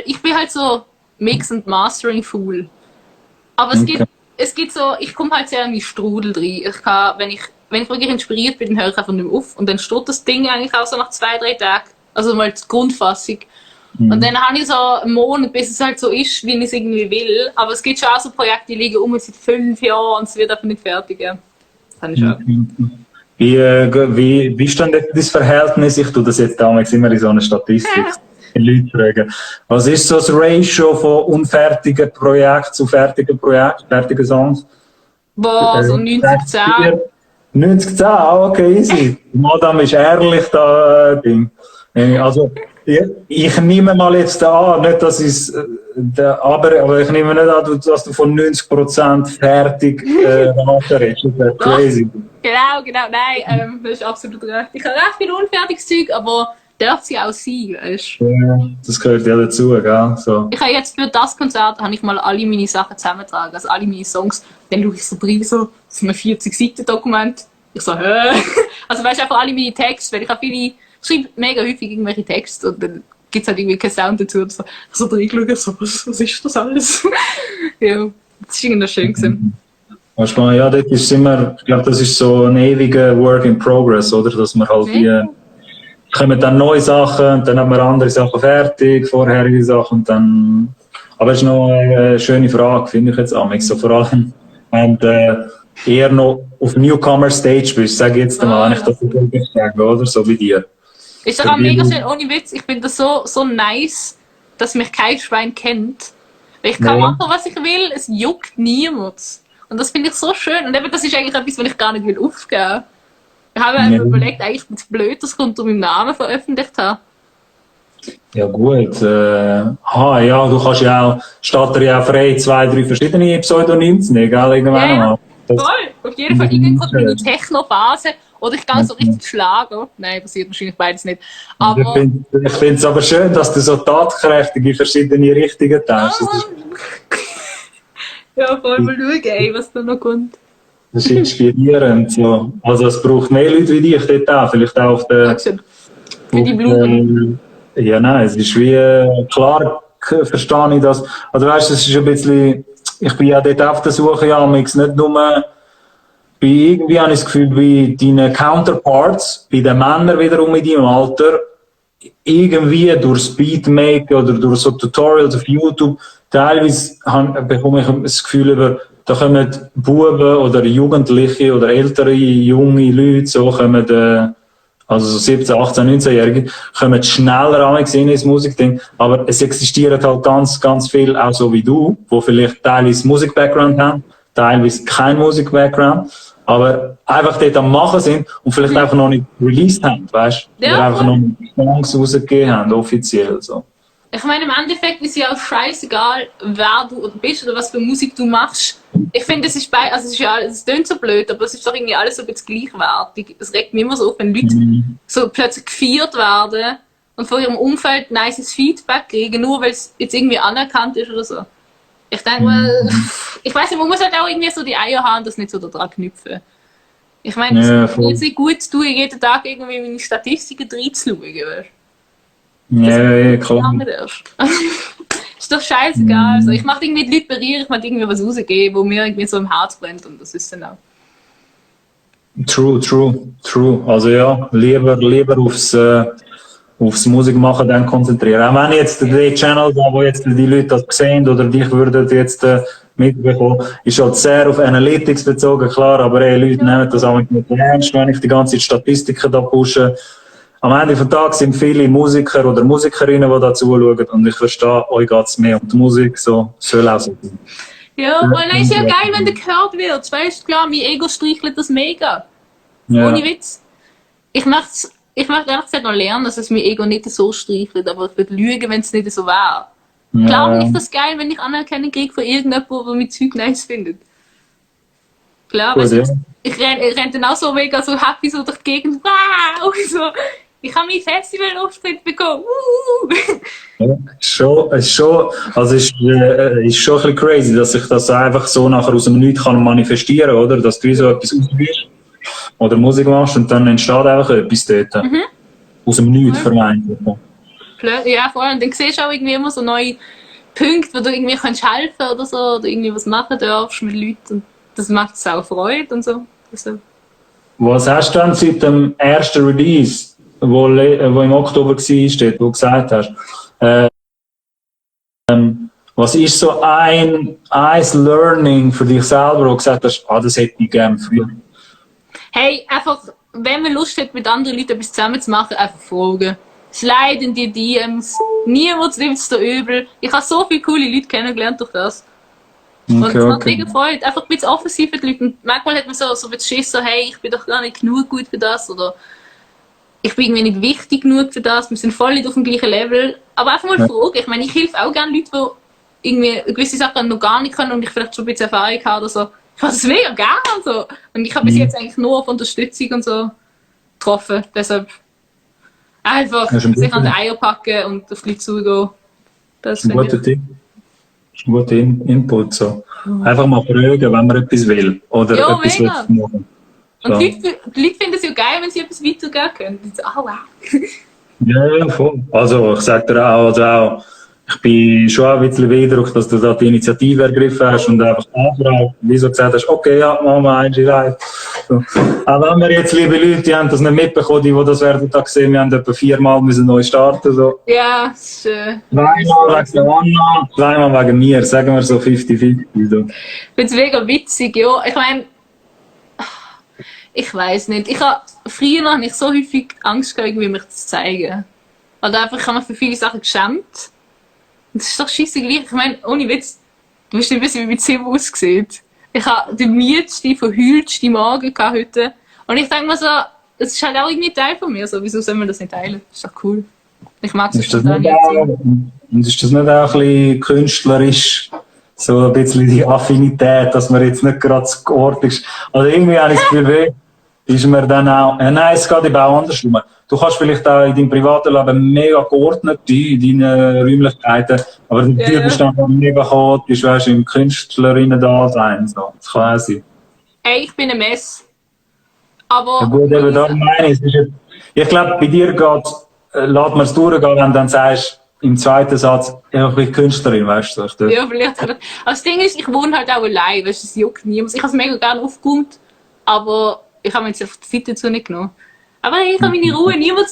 ich bin halt so Mix- und Mastering-Fool. Aber es gibt so, ich komme halt sehr in die Strudel rein. Ich kann, wenn ich wirklich inspiriert bin, dann höre ich einfach nicht mehr auf. Und dann steht das Ding eigentlich auch so nach 2-3 Tagen. Also mal die Grundfassung. Und dann habe ich so einen Monat, bis es halt so ist, wie ich es irgendwie will. Aber es gibt schon auch so Projekte, die liegen seit 5 Jahren und es wird einfach nicht fertig. Ja. Das habe ich schon. Wie ist denn das Verhältnis? Ich tue das jetzt damals immer in so einer Statistik. Die Leute fragen. Was ist so das Ratio von unfertigen Projekten zu fertigen Projekten, fertigen Songs? Boah, so 90-10. 90-10, okay, easy. Madame ist ehrlich da, Ding. Also, ich nehme mal jetzt an, nicht, dass es, aber ich nehme nicht an, dass du von 90% fertig redest. Das wäre crazy. Genau, nein, das ist absolut recht. Ich habe recht viel unfertiges Zeug, aber darf sie auch sein, weißt du? Ja, das gehört ja dazu, gell? So. Ich habe jetzt für das Konzert mal alle meine Sachen zusammengetragen, also alle meine Songs. Dann schaue ich so rein, so ein 40-Seiten-Dokument. Ich so, hä? Also weißt du, einfach alle meine Texte, weil ich schreibe mega häufig irgendwelche Texte und dann gibt es halt irgendwie keinen Sound dazu. Und so reinschauen, so, was ist das alles? Ja, das war irgendwie schön gewesen. Ja, das ist immer, ich glaube, das ist so ein ewiger Work in Progress, oder? Dass man halt kommen dann neue Sachen und dann haben wir andere Sachen fertig, vorherige Sachen und dann. Aber es ist noch eine schöne Frage, finde ich jetzt auch. So vor allem, und eher noch auf Newcomer Stage bist, sage ich jetzt mal, wenn ich das so sage, oder? So wie dir. Ist doch auch mega schön, ohne Witz. Ich finde das so nice, dass mich kein Schwein kennt. Weil ich kann machen, was ich will, es juckt niemand. Und das finde ich so schön. Und eben, das ist eigentlich etwas, was ich gar nicht will aufgeben. Ich habe mir überlegt, eigentlich ist es blöd, dass ich unter meinem Namen veröffentlicht habe. Ja gut, ja, du kannst ja auch, steht dir ja auch frei, 2-3 verschiedene Pseudonyme zu nehmen, gell, irgendwann mal. Voll, auf jeden Fall, irgendwann kommt meine Techno-Phase oder ich gehe so richtig schlagen. Nein, passiert wahrscheinlich beides nicht. Aber ich finde es aber schön, dass du so tatkräftig in verschiedene Richtungen denkst. Ja, voll mal schauen, ey, was da noch kommt. Das ist inspirierend. So. Also es braucht mehr Leute wie dich dort auch. Vielleicht auch auf der... Dankeschön. Für die Blumen. Ja, nein, es ist wie... Klar verstehe ich das. Also weißt du, es ist ein bisschen... Ich bin ja dort auf der Suche, ja, nicht nur... Irgendwie habe ich das Gefühl, bei deinen Counterparts, bei den Männern wiederum in deinem Alter, irgendwie durch Speedmaking oder durch so Tutorials auf YouTube, teilweise bekomme ich das Gefühl, da kommen Buben oder Jugendliche oder ältere, junge Leute, so kommen, also so 17, 18, 19-Jährige, kommen schneller an ins Musikding. Aber es existieren halt ganz, ganz viele, auch so wie du, die vielleicht teilweise Musik-Background haben, teilweise kein Musik-Background, aber einfach dort am Machen sind und vielleicht einfach noch nicht released haben, weißt du? Ja, oder einfach noch nicht Songs rausgegeben haben, offiziell, so. Ich meine, im Endeffekt ist ja auch scheißegal, wer du bist oder was für Musik du machst. Ich finde, es ist also es klingt so blöd, aber es ist doch irgendwie alles so ein bisschen gleichwertig. Es regt mich immer so auf, wenn Leute so plötzlich gefeiert werden und von ihrem Umfeld nices Feedback kriegen, nur weil es jetzt irgendwie anerkannt ist oder so. Ich denke mal, ich weiß nicht, man muss halt auch irgendwie so die Eier haben, das nicht so daran knüpfen. Ich meine, es Ja, ist voll. jetzt nicht gut zu tun, jeden Tag irgendwie meine Statistiken reinzuschauen. Weißt? Ja, ja, klar. Lange darfst. Ist doch scheißegal. Also, ich Mhm. mache irgendwie die Leute berühren, ich mache irgendwie was rausgeben, wo mir irgendwie so im Herz brennt und das ist dann auch. True. Also ja, lieber aufs Musikmachen dann konzentrieren. Auch wenn jetzt die Channel da, wo jetzt die Leute das sehen oder dich würden jetzt mitbekommen, ist halt sehr auf Analytics bezogen, klar, aber Leute Ja, nehmen das auch nicht ernst, wenn ich die ganze Statistiken da pushe. Am Ende des Tages sind viele Musiker oder Musikerinnen, die da zuschauen und ich verstehe, euch geht es mehr um die Musik, so soll auch so sein. ja, und dann ist ja geil, wenn der gehört wird. Weißt du, klar, mein Ego streichelt das mega. Ohne Ja, Witz. Ich möchte ehrlich gesagt noch lernen, dass es mein Ego nicht so streichelt, aber ich würde lügen, wenn es nicht so wäre. Klar finde ich ja, das geil, wenn ich Anerkennung kriege von irgendjemandem, der mein Zeug nice findet. Klar, gut, weißt du, ja. ich renn dann auch so mega so happy so durch die Gegend. Wow! So, ich habe meinen Festival-Auftritt bekommen. Ja, also ist schon ein bisschen crazy, dass ich das einfach so nachher aus dem Nichts kann manifestieren, oder? Dass du wie so etwas ausprobierst oder Musik machst und dann entsteht einfach etwas dort. Aus dem Nichts vermeintlich. Ja, vor allem, dann siehst du auch irgendwie immer so neue Punkte, wo du irgendwie kannst helfen oder so, oder irgendwie was machen darfst mit Leuten. Und das macht es auch Freude und so. Also, Was hast du dann seit dem ersten Release, wo im Oktober war, steht, wo du gesagt hast, was ist so ein Learning für dich selber, wo du gesagt hast, das hätte ich gerne früher? hey, einfach, wenn man Lust hat, mit anderen Leuten etwas zusammen zu machen, einfach fragen. Slide in die DMs. Niemand nimmt es dir übel. Ich habe so viele coole Leute kennengelernt durch das. Und es macht Okay. mega Freude. Einfach ein bisschen offensiv mit Leuten. Und manchmal hat man so ein bisschen Schiss, so, hey, ich bin doch gar nicht genug gut für das. Oder ich bin irgendwie nicht wichtig genug für das. Wir sind voll nicht auf dem gleichen Level. Aber einfach mal Ja. fragen. Ich meine, ich helfe auch gerne Leuten, die irgendwie gewisse Sachen noch gar nicht können und ich vielleicht schon ein bisschen Erfahrung habe oder so. Ich mache das mega gerne. So. Und ich habe bis jetzt eigentlich nur auf Unterstützung und so getroffen. Deshalb einfach Das ist ein sich an die guter, Eier packen und auf die Leute zugehen. Das ein finde ich. guter Tipp. Das ist ein guter Input. So. Einfach mal fragen, wenn man etwas will oder Ja, etwas will mega. machen. Und So. Die Leute finden es ja geil, wenn sie etwas weitergeben können. Die so, oh, wow. Ja, voll. Also, ich sage dir auch, ich bin schon ein bisschen beeindruckt, dass du da die Initiative ergriffen hast und einfach anfragst, wieso gesagt hast, okay, ja, machen wir ein live. So. Auch wenn wir jetzt, liebe Leute, die haben das nicht mitbekommen, die das werden da gesehen, wir haben etwa 4-mal müssen neu starten. So. Ja, das ist, Zweimal wegen der Anna, zweimal wegen mir, sagen wir so 50-50. So. ich finde es mega witzig, ja. Ich meine, ich weiß nicht. Früher habe ich so häufig Angst gehabt, irgendwie mich zu zeigen. Oder einfach, ich habe mich für viele Sachen geschämt. Und das ist doch scheisse gleich. Ich meine, ohne Witz, du weißt nicht, wie mein Zimmer aussieht. Ich habe den mietsten, verheultsten Magen gehabt heute. Und ich denke mir so, es ist halt auch irgendwie Teil von mir. So, wieso soll man das nicht teilen? Das ist doch cool. Ich mag es Ist das spontan nicht erzählen. auch, und ist das nicht auch ein bisschen künstlerisch, so ein bisschen die Affinität, dass man jetzt nicht gerade zu Ort ist? Also irgendwie habe ich das Gefühl, ist mir dann auch, nein, es geht eben auch andersrum. Du kannst vielleicht auch in deinem privaten Leben mega geordnet sein, in deinen Räumlichkeiten, aber der Ja, Typ ist ja. dann mega chaotisch, weißt du, im Künstlerinnen-Dasein. So. Das kann auch sein. Ey, ich bin ein Mess. Ja Aber gut, eben meine darum meine ich, es ist jetzt, ich glaube, bei dir geht, lässt man es durchgehen, wenn du dann sagst, im zweiten Satz, ja, ich bin Künstlerin, weißt du. So. ja, vielleicht. Aber das Ding ist, ich wohne halt auch allein, weißt du, es juckt niemand. Ich habe es mega gerne aufgeräumt, aber ich habe mir jetzt einfach die Zeit dazu nicht genommen. Aber hey, ich habe meine Ruhe, niemand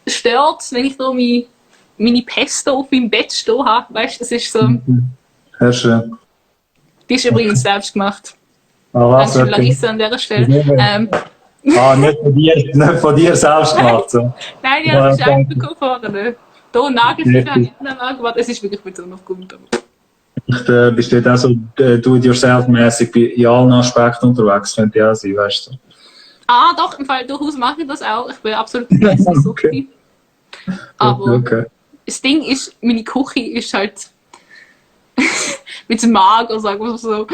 stört, wenn ich da meine Pesto auf meinem Bett stehen habe. Weißt du, das ist so. Sehr schön. Die ist übrigens selbst gemacht. Ah, was, Dankeschön, okay. Larissa, an dieser Stelle. Nicht von dir selbst gemacht. So. Nein, ja, Ja, das ist einfach bekommen vorne. Da Nagelstiefel habe ich richtig. nicht mehr angebracht. Es ist wirklich mit so noch gut. Bist du auch so do-it-yourself-mäßig in allen Aspekten unterwegs? Könnte ja auch sein, weißt du. Ah, doch, im Fall durchaus mache ich das auch. Ich bin absolut Essensuchti. Aber Okay. das Ding ist, meine Küche ist halt mit dem Mager, sagen wir so.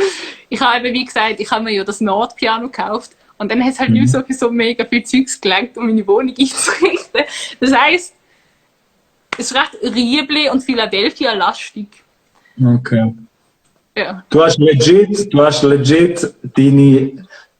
Ich habe eben, wie gesagt, ich habe mir ja das Nordpiano gekauft und dann hat es halt nicht so mega viel Zeugs gelangt, um meine Wohnung einzurichten. Das heisst, es ist recht Riebli und Philadelphia-lastig. Okay. Ja. Du hast legit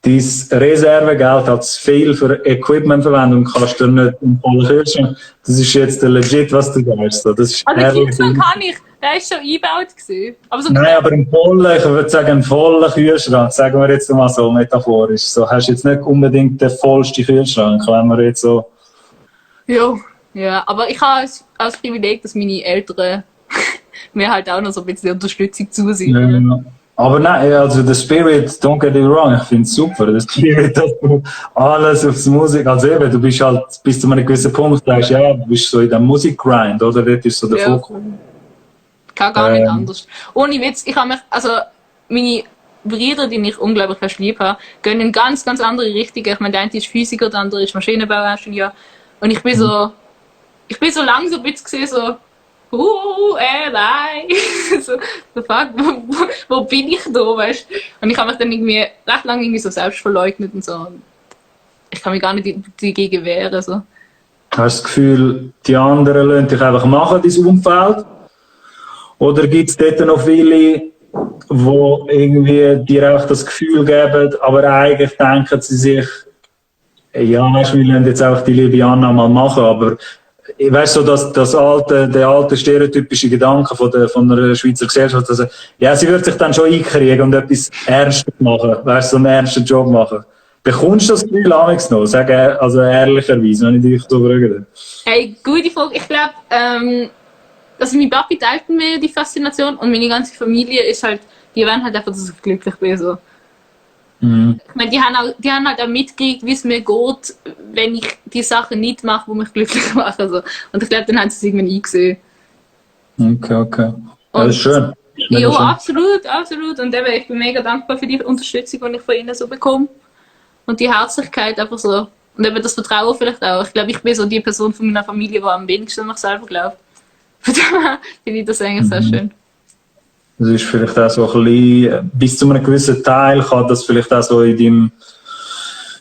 dein Reservegeld hat zu viel für Equipment verwendet und kannst dir nicht im vollen Kühlschrank. Das ist jetzt legit, was du sagst. Das ist Also ehrlich. Kühlschrank kann ich, der ist schon eingebaut gewesen. Aber so Nein, aber im vollen, ich würde sagen, einen vollen Kühlschrank, sagen wir jetzt mal so metaphorisch. So, hast du jetzt nicht unbedingt den vollsten Kühlschrank, wenn wir jetzt so... ja, aber ich habe als Privileg, dass meine Eltern mir halt auch noch so ein bisschen Unterstützung zusehen. Ja. Aber nein, also der Spirit, don't get it wrong, ich finde es super. Der Spirit, dass du alles aufs Musik, also eben, du bist halt bis zu einem gewissen Punkt, sagst, ja, du bist so in dem Musikgrind, oder? Das ist so der Fokus. Kann gar nicht anders. Ohne Witz, ich habe mich, also meine Brüder, die ich unglaublich fest lieb habe, gehen in ganz, ganz andere Richtungen. Ich meine, der eine ist Physiker, der andere ist Maschinenbauingenieur. Und ich bin so lang so ein bisschen gesehen, so, nein. so, fuck, wo bin ich da, weißt du? Und ich habe mich dann irgendwie recht lange irgendwie so selbst verleugnet und so. Und ich kann mich gar nicht dagegen wehren, so. Hast du das Gefühl, die anderen lassen dich einfach machen, dein Umfeld? Oder gibt es dort noch viele, die irgendwie dir auch das Gefühl geben, aber eigentlich denken sie sich, ja, weißt du, wir lassen jetzt auch die liebe Anna mal machen, aber weißt du, so der alte stereotypische Gedanke von der Schweizer Gesellschaft, also, ja, sie wird sich dann schon einkriegen und etwas Ernstes machen, weißt du, so einen ernsten Job machen. Bekommst du das Gefühl amigs noch? Sag also ehrlicherweise, wenn ich dich so frage. Hey, gute Frage. Ich glaube, also mein Papi teilt mir die Faszination und meine ganze Familie ist halt, die wollen halt einfach, dass ich glücklich bin. So. Mhm. Ich meine, die haben halt auch mitgekriegt, wie es mir geht, wenn ich die Sachen nicht mache, die mich glücklich machen. So. Und ich glaube, dann haben sie es irgendwann eingesehen. Okay. Das ist schön. Ja, absolut. Und eben, ich bin mega dankbar für die Unterstützung, die ich von ihnen so bekomme. Und die Herzlichkeit einfach so. Und eben das Vertrauen vielleicht auch. Ich glaube, ich bin so die Person von meiner Familie, die am wenigsten an mich selber glaubt. Von daher finde ich das eigentlich sehr schön. Das ist vielleicht auch so ein bisschen, bis zu einem gewissen Teil kann das vielleicht auch so in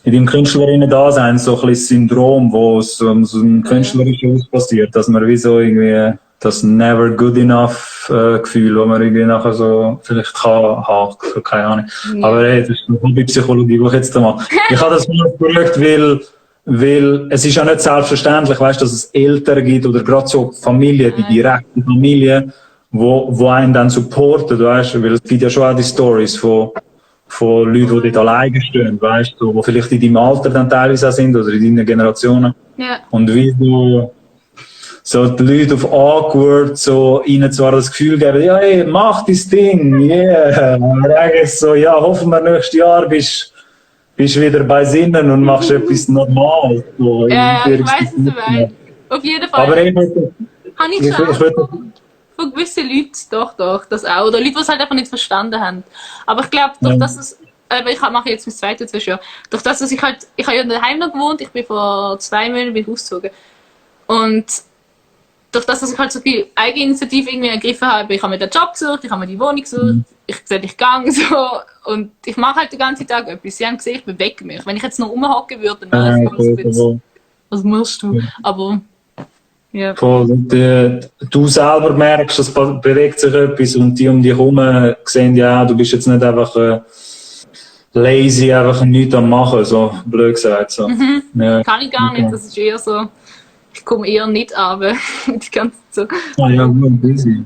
deinem Künstlerinnen-Dasein so ein bisschen Syndrom, wo so ein künstlerischer Aus passiert, dass man wie so irgendwie das never good enough Gefühl, wo man irgendwie nachher so vielleicht kann haben, keine Ahnung. Ja. Aber hey, das ist eine Hobbypsychologie, die ich jetzt da mache. Ich habe das nur gefragt, weil es ist ja nicht selbstverständlich, weißt, dass es Eltern gibt oder gerade so Familien, die direkte Familie, wo einen dann supporten, weißt, weil es gibt ja schon auch die Stories von Leuten, die dort alleine stehen, weißt du, die vielleicht in deinem Alter dann teilweise auch sind oder in deinen Generationen. Ja. Und wie so die Leute auf awkward so ihnen zwar das Gefühl geben, ja, hey, mach dein Ding, yeah. Und eigentlich so, ja, hoffen wir nächstes Jahr bist wieder bei Sinnen und machst etwas Normales. So, ja, ich weiss, was du meinst. Auf jeden Fall. Aber habe ich schon von gewissen Leuten doch, das auch. Oder Leute, die es halt einfach nicht verstanden haben. Aber ich glaube, durch das es, ich mache jetzt mein zweites Jahr, durch das ich habe ja daheim noch gewohnt, ich bin vor 2 Monaten ausgezogen. Und durch das ich halt so viel Eigeninitiative irgendwie ergriffen habe, ich habe mir den Job gesucht, ich habe mir die Wohnung gesucht, ich gesagt, ich gehe so und ich mache halt den ganzen Tag etwas. Sie haben gesehen, ich bewege mich. Wenn ich jetzt noch rumhocken würde, dann wäre es ein bisschen, was musst du? Aber ja. Du selber merkst, es bewegt sich etwas und die um dich herum sehen, ja, du bist jetzt nicht einfach lazy, einfach nichts am Machen, so blöd gesagt. So. Ja. Kann ich gar nicht, das ist eher so, ich komme eher nicht runter, die ganze Zeit. Ja, gut, busy.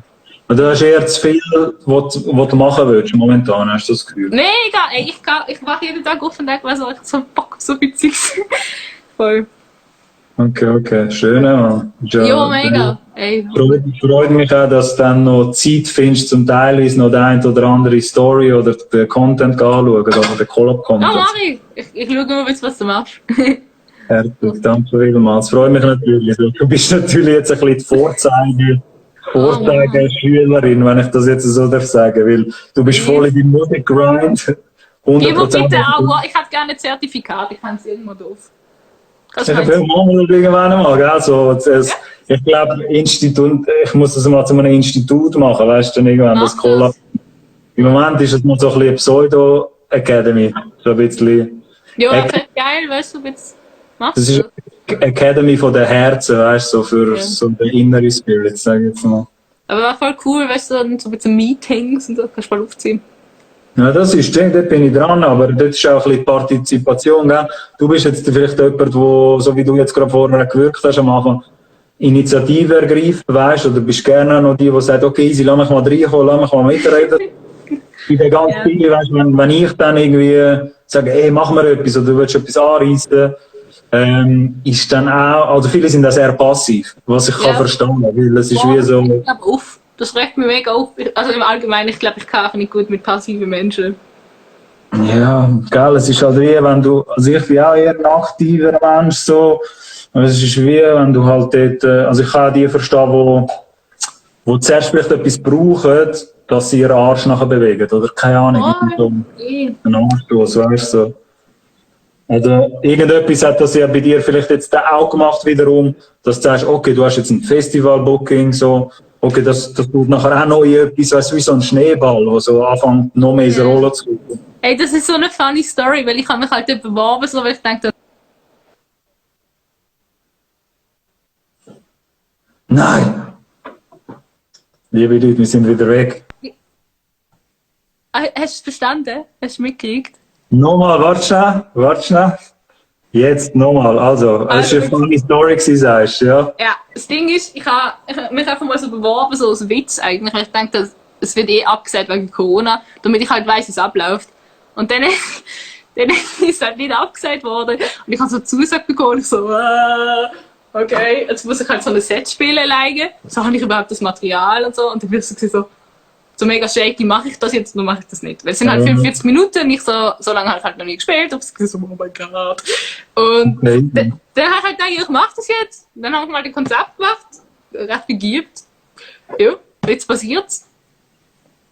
Und du hast eher zu viel, was du machen willst, momentan, hast du das Gefühl? Nein, ich mache jeden Tag auf und denke, was soll ich so Bock auf so viel Zeugs. Voll. Okay, schön, Mann. Ja, mega. Freut mich auch, dass du dann noch Zeit findest, zum teilweise noch die eine oder andere Story oder den Content anschauen oder den Collab-Content. Ja, mach ich. Ich schaue mal, was du machst. Herzlich, danke vielmals. Freut mich natürlich. Du bist natürlich jetzt ein bisschen die Vorzeigeschülerin, wenn ich das jetzt so darf sagen, weil du bist voll in deinem Musik-Grind. Gib mir bitte auch, ich hätte gerne ein Zertifikat, ich kann es irgendwo drauf. Ich habe irgendwann mal, gell? So, ich glaube, ich muss das mal zu einem Institut machen, weißt du, irgendwann das Collab. Im Moment ist es noch so ein bisschen Pseudo-Academy, so ein bisschen. Ja, das ist geil, weißt du, jetzt machst du. Das ist Academy von den Herzen, weißt du, so für so den inneren Spirit, sag ich jetzt mal. Aber war voll cool, weißt du, so ein bisschen Meetings und so, kannst du mal aufziehen. Ja, das ist, dort bin ich dran, aber dort ist auch ein bisschen Partizipation, gell? Du bist jetzt vielleicht jemand, wo, so wie du jetzt gerade vorher gewirkt hast am Anfang, Initiative ergreift, weißt du, oder bist gerne noch die sagt, okay, easy, lass mich mal reinkommen, lass mich mal mitreden. In der ganzen Zeit, weißt du, wenn ich dann irgendwie sage, ey, mach mir etwas, oder du willst etwas anreißen, ist dann auch, also viele sind da sehr passiv, was ich kann verstehen, weil es ist wie so... Ich glaube, das regt mich mega auf. Also im Allgemeinen, ich glaube, ich kann auch nicht gut mit passiven Menschen. Ja, gell, es ist halt wie, wenn du, also ich bin auch eher ein aktiver Mensch, so, aber es ist wie, wenn du halt dort, also ich kann auch die verstehen, wo zuerst vielleicht etwas brauchen, dass sie ihren Arsch nachher bewegen, oder keine Ahnung, so einen Anstoß, weißt du, so. Also, irgendetwas hat das ja bei dir vielleicht jetzt auch gemacht wiederum, dass du sagst, okay, du hast jetzt ein Festival-Booking, so, okay, das tut nachher auch noch etwas, weißt du, wie so ein Schneeball, der so anfängt, noch mehr in die Rolle zu kommen. Ey, das ist so eine funny Story, weil ich habe mich halt dort beworben, so, weil ich denke, Nein! Liebe Leute, wir sind wieder weg. hast du es verstanden? Hast du mitgekriegt? Nochmal, warte schnell. Jetzt nochmal, also, es war eine funny Story, sagst du, ja? Ja, das Ding ist, ich habe mich einfach mal so beworben, so als Witz eigentlich. Ich denke, es wird eh abgesagt wegen Corona, damit ich halt weiss, wie es abläuft. Und dann ist es halt nicht abgesagt worden. Und ich habe so eine Zusage bekommen und ich so, okay, jetzt muss ich halt so ein Set spielen legen. So habe ich überhaupt das Material und so. Und dann bin ich so mega shaky, mache ich das jetzt, nur mache ich das nicht. Weil es sind halt 45 Minuten, nicht so lange habe ich halt noch nie gespielt. Und ich so, oh mein Gott. Und dann habe ich halt gedacht, ich mache das jetzt. Dann habe ich mal den Konzept gemacht, recht geübt. Ja, jetzt passiert's.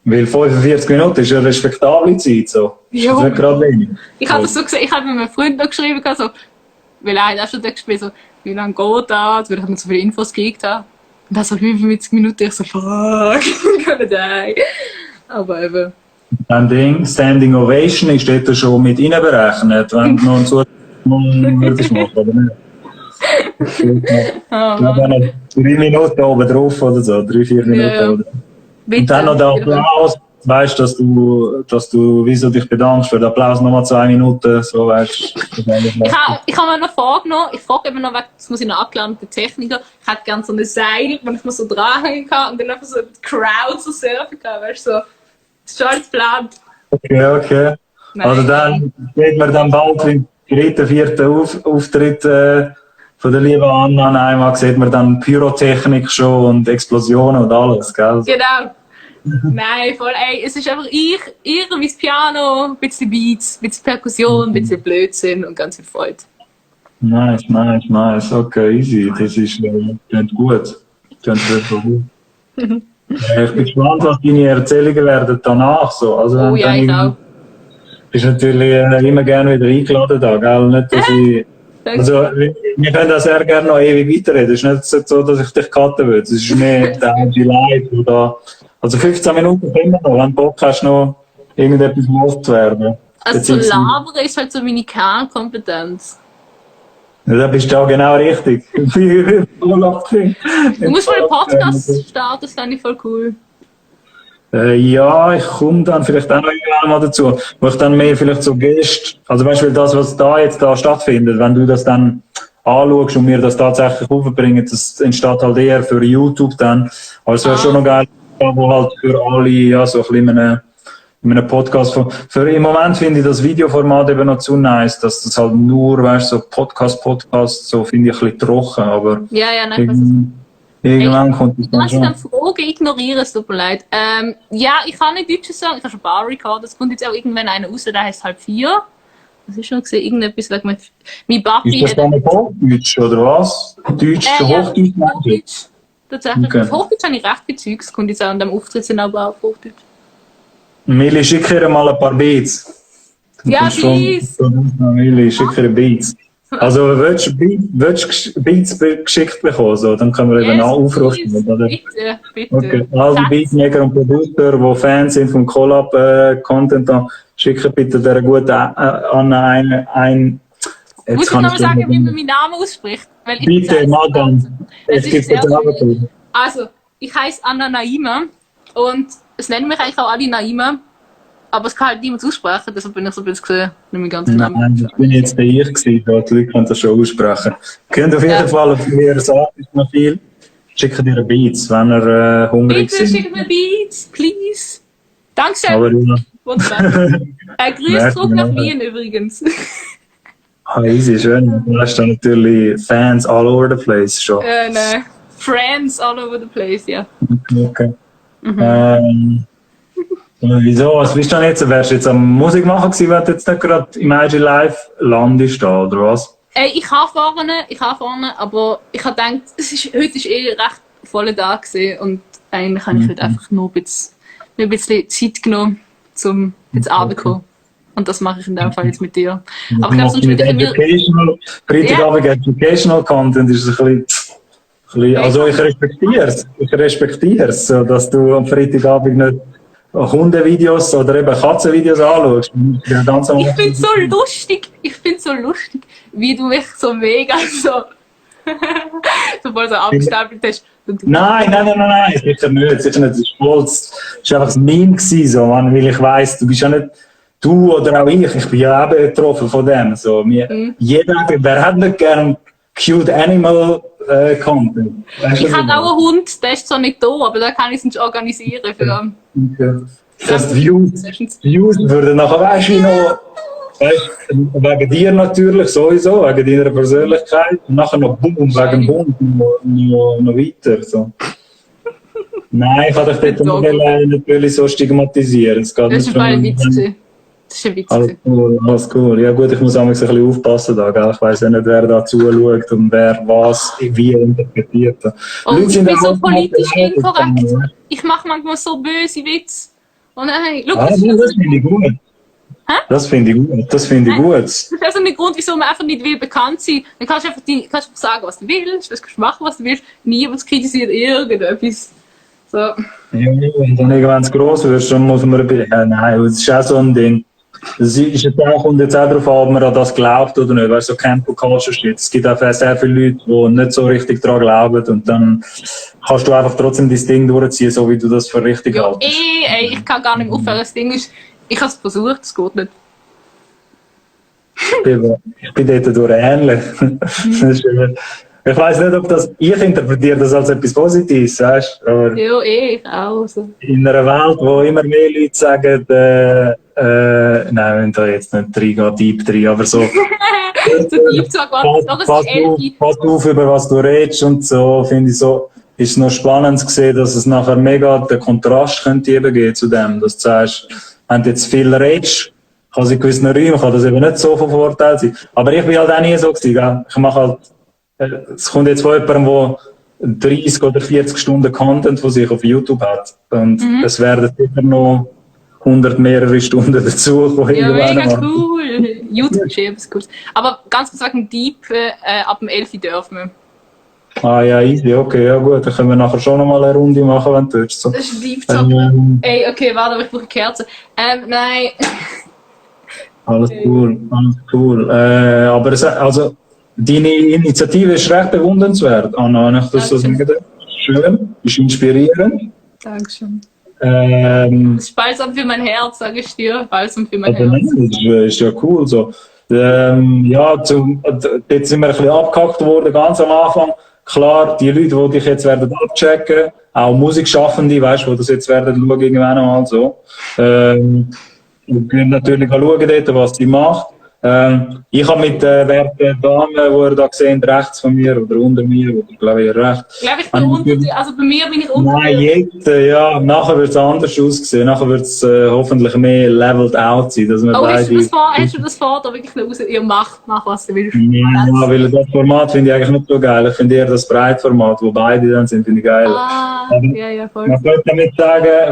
Weil 45 Minuten ist eine respektable Zeit, so. Ja. Das ist nicht gerade wenig. Ich habe das so gesehen, ich habe mit meinem Freund noch geschrieben, so, weil er hat auch schon gespielt, so, wie lange geht das, weil ich mir so viele Infos gekriegt habe. Und dann so 45 Minuten, ich so, fuck, I'm gonna die. Aber eben. Ein Ding, Standing Ovation ist dort schon mit einberechnet, wenn du noch einen Zusatz würdest machen, oder nicht? Ich glaube, noch 3 Minuten oben drauf oder so, 3-4 Minuten. Oder? Und dann noch der Applaus, weißt du, dass du wieso dich bedankst für den Applaus nochmal 2 Minuten, so weißt Ich habe mir noch vorgenommen, ich frage eben noch, das muss ich noch abklären mit den Techniker, ich hätte gerne so eine Seil, wo ich mir so dranhängen kann und dann einfach so die Crowd so surfen kann, weißt du, so. Das ist schon alles geplant. Okay. Nein. Also dann sieht man dann bald im 3., 4. Auftritt von der lieben Anna einmal, sieht man dann Pyrotechnik schon und Explosionen und alles, gell? Genau. Nein, voll, ey, es ist einfach ich, mein Piano, ein bisschen Beats, ein bisschen Perkussion, ein bisschen Blödsinn und ganz viel Freude. Nice. Okay, easy. Das ist klingt gut. Klingt wirklich gut. Ich bin gespannt, was deine Erzählungen werden danach so. Also, oh ja, ich auch. Bist natürlich immer gerne wieder eingeladen da, gell? Nicht, dass ich, also, wir können da sehr gerne noch ewig weiterreden. Es ist nicht so, dass ich dich cutten will. Es ist mehr die Live oder, also 15 Minuten können wir noch, wenn du Bock hast, noch irgendetwas loszuwerden. Also so labern ist halt so meine Kernkompetenz. Ja, da bist du auch genau richtig. Du musst mal einen Podcast starten, das fände ich voll cool. Ja, ich komme dann vielleicht auch noch irgendwann mal dazu, wo ich dann mehr vielleicht so Gäste, also weißt du, das, was da jetzt da stattfindet, wenn du das dann anschaust und mir das tatsächlich aufbringen, das entsteht halt eher für YouTube dann. Also wäre schon noch geil, wo halt für alle, ja, so ein bisschen in einem Podcast für im Moment finde ich das Videoformat eben noch zu nice, dass das halt nur, weißt du, so Podcast, so finde ich ein bisschen trocken, aber ja, nein, irgendwann kommt es dann schon. Du hast dann Fragen ignorieren, es tut mir leid. Ja, ich kann nicht Deutsches sagen, ich habe schon ein paar Recorded, es kommt jetzt auch irgendwann einer raus, der heißt 3:30. Das ist schon gesehen, irgendetwas wegen mein Papi. Ist das dann Hochdeutsch, oder was? Deutsch, Hochdeutsch? Tatsächlich. Okay. Auf Hochdeutsch habe ich recht viel Zeugs, kommt jetzt auch an dem Auftritt sind aber auf Hochdeutsch. Mili, schick ihr mal ein paar Beats. Ja, Beats. Mili, schick ihr Beats. Also, willst du Beats geschickt bekommen, so, dann können wir eben auch aufrufen. Bitte. Okay. All die Beatmaker und Producer, die Fans sind vom Collab-Content, schicken bitte der guten Anna ein. Muss ich noch sagen, wie man meinen Namen ausspricht? Weil bitte, Madame. Es ist sehr also, ich heiße Anna Naima und es nennen mich eigentlich auch alle Naima. Aber es kann halt niemand aussprechen, deshalb bin ich so ein bisschen gesehen, nicht mehr ganz genau. Nein, das bin jetzt der ich gewesen, da die Leute können das schon aussprechen. Könnt auf jeden Fall auf mir sagen, ist noch viel. Schickt dir Beats, wenn ihr hungrig Bitte seid. schickt mir Beats, please. Dankeschön. Aber ja. Wunderbar. Grüß zurück nach Wien übrigens. Easy, schön. Du hast da natürlich Fans all over the place schon. Nein. Friends all over the place, ja. Okay. Wieso? Was bist du denn jetzt? Wärst du jetzt am Musik machen gewesen, wenn du jetzt nicht gerade im IG Live landest da, oder was? Ich kann vorne, aber ich habe gedacht, heute ist recht voller Tag gewesen und eigentlich habe ich heute einfach nur ein bisschen Zeit genommen, um jetzt runterzukommen. Und das mache ich in dem Fall jetzt mit dir. Aber ich glaube, sonst würde ich mir... Freitagabend Educational Content ist ein bisschen also ich respektiere es, so, dass du am Freitagabend nicht Hundevideos oder eben Katzenvideos anschaust. Ich finde es so lustig, wie du mich so mega so voll so abgestapelt hast. Nein, sicher nicht. Das ist einfach ein Meme gewesen, so, man, weil ich weiss, du bist ja nicht, du oder auch ich bin ja eben betroffen von dem. So. Wer hat nicht gern cute Animal Content? Ich habe auch einen Hund, der ist zwar nicht da, aber da kann ich es nicht organisieren. Für, das Views würden nachher, weißt du, noch, wegen dir natürlich sowieso, wegen deiner Persönlichkeit, und nachher noch boom, wegen Bund noch weiter. So. Nein, ich kann dich dort natürlich so stigmatisieren. Das ist ein Witz. Das ist ein Witz. Alles cool. Ja gut, ich muss auch ein bisschen aufpassen da, gell? Ich weiss ja nicht, wer da zuschaut und wer was wie interpretiert. Und ich bin so politisch inkorrekt. Ich mache manchmal so böse Witze. Oh nein, schau, das finde ich gut. Das finde ich gut. Das ist also der Grund, wieso man einfach nicht will bekannt sein. Dann kannst du einfach sagen, was du willst, du kannst machen, was du willst. Niemand kritisiert irgendetwas. So. Ja, und dann irgendwann zu gross wirst, dann muss man nein, das ist auch so ein Ding. Das ist jetzt auch, kommt jetzt auch darauf an, ob man an das glaubt oder nicht. Weißt du, so Cancel Culture steht. Es gibt auch sehr viele Leute, die nicht so richtig daran glauben und dann kannst du einfach trotzdem dein Ding durchziehen, so wie du das für richtig hältst. Ich kann gar nicht aufhören. Das Ding ist, ich habe es versucht, es geht nicht. Ich bin dort durch ähnlich. Ich weiss nicht, ob ich interpretiere das als etwas Positives, weißt du? Ja, ich auch. So. In einer Welt, wo immer mehr Leute sagen, nein, wir müssen da jetzt nicht reingehen, deep rein, aber so. Pass auf, über was du redest und so, finde ich so, ist es noch spannend zu sehen, dass es nachher mega den Kontrast könnte eben geben zu dem, dass du sagst, wenn du jetzt viel redest, kann es in gewissen Räumen, kann das eben nicht so von Vorteil sein. Aber ich bin halt auch nie so gewesen, gell? Ich mache halt, es kommt jetzt von jemandem, der 30 oder 40 Stunden Content von sich auf YouTube hat. Und es werden sicher noch 100 mehrere Stunden dazu. Ja, mega cool. YouTube ist eben cool. Aber ganz kurz sagen, Deep, ab dem 11 dürfen wir. Ah ja, easy, okay, ja gut. Dann können wir nachher schon noch mal eine Runde machen, wenn du willst. So. Das ist Deep Talk. Ey, okay, warte, aber ich brauche Kerzen. Nein. Alles cool. Aber also, deine Initiative ist recht bewundernswert, Anna, wenn ich das so sagen darf. Schön, ist inspirierend. Dankeschön. Das ist balsam für mein Herz, sage ich dir. Balsam für mein Herz. Das ist ja cool. So. Ja, jetzt sind wir ein bisschen abgehackt worden, ganz am Anfang. Klar, die Leute, die dich jetzt werden abchecken, auch Musikschaffende, weißt du, die das jetzt werden schauen, irgendwann mal so. Und können natürlich auch schauen, dort, was sie macht. Ich habe mit der werten Dame, die ihr da seht, rechts von mir oder unter mir, oder glaube ich rechts. Ich glaube, ich bin unter dir, also bei mir bin ich unter dir. Nein, jetzt, ja, nachher wird es anders aussehen. Nachher wird es hoffentlich mehr leveled out sein. Dass wir hast du das vor, da wirklich raus, ihr mach was du willst? Ja, weil das Format finde ich eigentlich nicht so geil. Ich finde eher das Breitformat, wo beide dann sind, finde ich geil. Ja, voll. Ich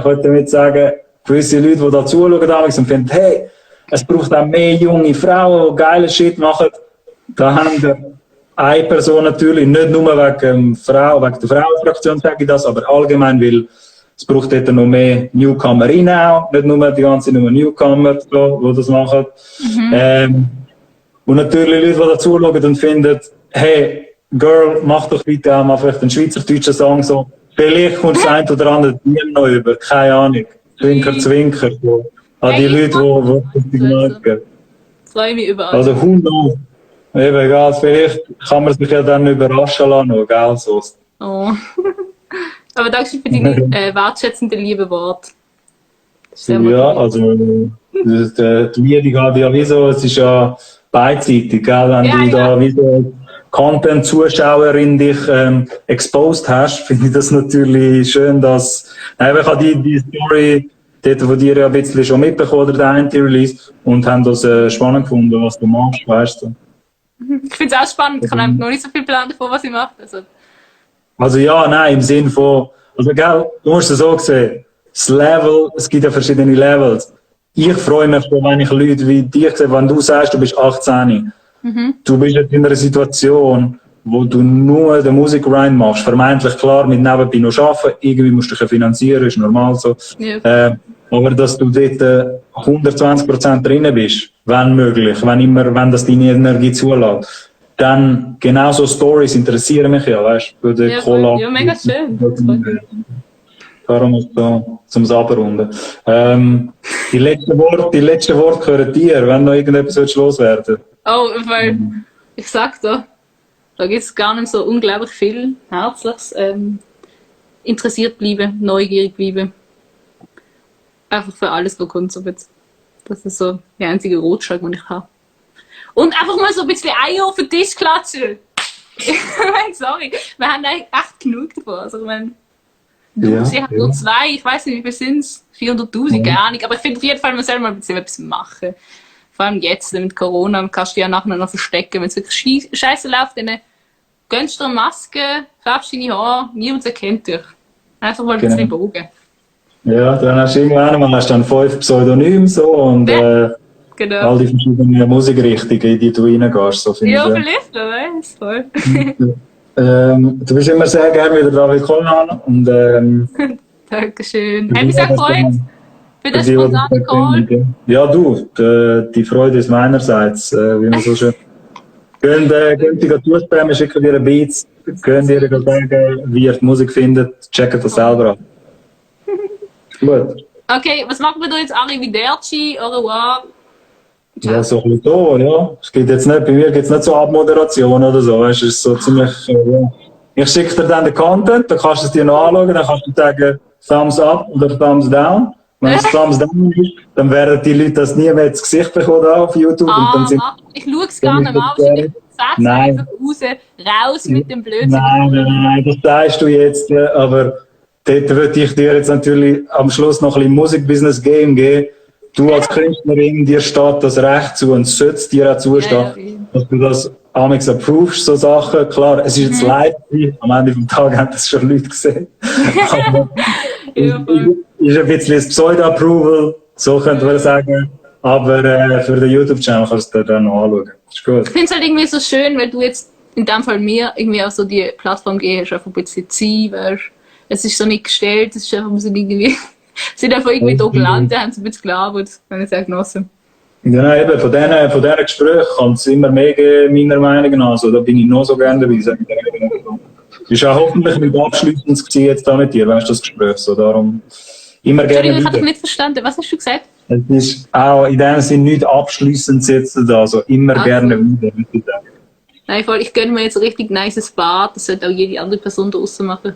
könnte damit sagen, gewisse Leute, die da zuschauen und finden, hey, es braucht auch mehr junge Frauen, die geile Shit machen. Da haben wir eine Person natürlich, nicht nur wegen der Frauenfraktion sage ich das, aber allgemein, weil es braucht dort noch mehr Newcomerinnen auch, nicht nur die ganzen Newcomer, die das machen. Und natürlich Leute, die da zuschauen und finden, hey, Girl, mach doch bitte auch mal vielleicht einen schweizerdeutschen Song so. Vielleicht kommt das ein oder andere Team noch über, keine Ahnung. Zwinker, Zwinker. So. an die Leute, die merken. Freue mich überall. Also 100. Eben, egal, vielleicht kann man sich ja dann überraschen lassen, noch, gell, so. Oh. Aber danke für deine wertschätzende liebe Worte. Ja, also die Liebe geht ja wie so, es ist ja beidseitig, gell? Wenn du da wie so Content-Zuschauerin dich exposed hast, finde ich das natürlich schön, dass ich habe die Story dort von dir ja ein bisschen schon mitbekommen, oder der eine Release, und haben das spannend gefunden, was du machst, weißt du. Ich finde es auch spannend, ich habe noch nicht so viel Plan davon, was ich mache. Also ja, nein, im Sinn von, also gell, du musst es so sehen, das Level, es gibt ja verschiedene Levels. Ich freue mich schon, wenn ich Leute wie dich sehe, wenn du sagst, du bist 18, du bist jetzt in einer Situation, wo du nur den Musikgrind machst, vermeintlich klar, mit nebenbei noch arbeiten, irgendwie musst du dich finanzieren, ist normal so. Ja. Aber dass du dort 120% drin bist, wenn möglich, wenn das deine Energie zulässt, dann genau so Stories interessieren mich ja, weißt du? Ja, mega schön. Darum ist so zum Abrunden. Die letzten Worte gehören dir, wenn noch irgendetwas loswerden. Oh, weil ich sag da gibt es gar nicht so unglaublich viel Herzliches. Interessiert bleiben, neugierig bleiben. Einfach für alles, was kommt. So jetzt. Das ist so der einzige Rotschlag, den ich habe. Und einfach mal so ein bisschen Eier auf den Tisch klatschen. Sorry, wir haben eigentlich echt genug davon. Also, ich meine, sie hat nur 2, ich weiß nicht, wie viel sind es? 400'000, keine Ahnung. Aber ich finde auf jeden Fall, man soll mal ein bisschen etwas machen. Vor allem jetzt mit Corona kannst du ja nachher noch verstecken. Wenn es wirklich scheiße läuft, dann gönnst du eine Maske, färbst deine Haare, niemand erkennt dich. Einfach mal ein bisschen Bogen. Ja, dann hast du irgendwann 5 Pseudonyme so und all die verschiedenen Musikrichtungen, in die du reingehst. So ja, vielleicht, wer weiß, voll. Du bist immer sehr gerne wieder da willkommen und Dankeschön. Hat mich sehr gefreut für den spontanen Call. Ja, du, die Freude ist meinerseits, wie man so schön. Gehen die durchspammen, schicken dir Beats, gehen dir sagen, wie ihr die Musik findet, checken das selber an. Gut. Okay, was machen wir da jetzt? Arrivederci, au revoir. Ja, so ein bisschen so, ja. Es gibt jetzt nicht, bei mir gibt es nicht so Abmoderation oder so, weißt du, es ist so ziemlich, ja. Ich schicke dir dann den Content, dann kannst du es dir noch anschauen, dann kannst du sagen, Thumbs up oder Thumbs down. Wenn es Thumbs down ist, dann werden die Leute das nie mehr ins Gesicht bekommen auf YouTube. Und dann sind ich schaue es gar nicht mehr auf, ich sag's einfach raus mit dem Blödsinn. Nein, das sagst du jetzt, aber dort würde ich dir jetzt natürlich am Schluss noch ein bisschen Musikbusiness Game geben. Du als Künstlerin, dir steht das Recht zu und es sollte dir auch zustehen, dass du das amigs approvest, so Sachen. Klar, es ist jetzt live, am Ende des Tages haben das schon Leute gesehen. Aber ist ein bisschen ein Pseudo-Approval, so könnte man sagen. Aber für den YouTube-Channel kannst du dir dann noch anschauen. Ist gut. Ich finde es halt irgendwie so schön, weil du jetzt in dem Fall mir irgendwie auf so die Plattform gehst, einfach ein bisschen ziehen, weißt. Es ist so nicht gestellt, es ist einfach so irgendwie... sind einfach irgendwie da gelandet, haben sie ein bisschen gelabert, wenn ich sehr genossen. Ja, eben, von diesen Gesprächen kann es immer mehr geben, meiner Meinung nach. Also, da bin ich noch so gerne dabei. Ist auch hoffentlich nicht abschliessend jetzt da mit dir, weißt du, das Gespräch. So, darum immer gerne. Entschuldigung, ich habe dich nicht verstanden. Was hast du gesagt? Es ist auch in dem Sinne nicht abschliessend jetzt da, also immer gerne wieder, würde ich sagen. Nein, voll, ich gönne mir jetzt ein richtig nices Bad, das sollte auch jede andere Person draussen machen.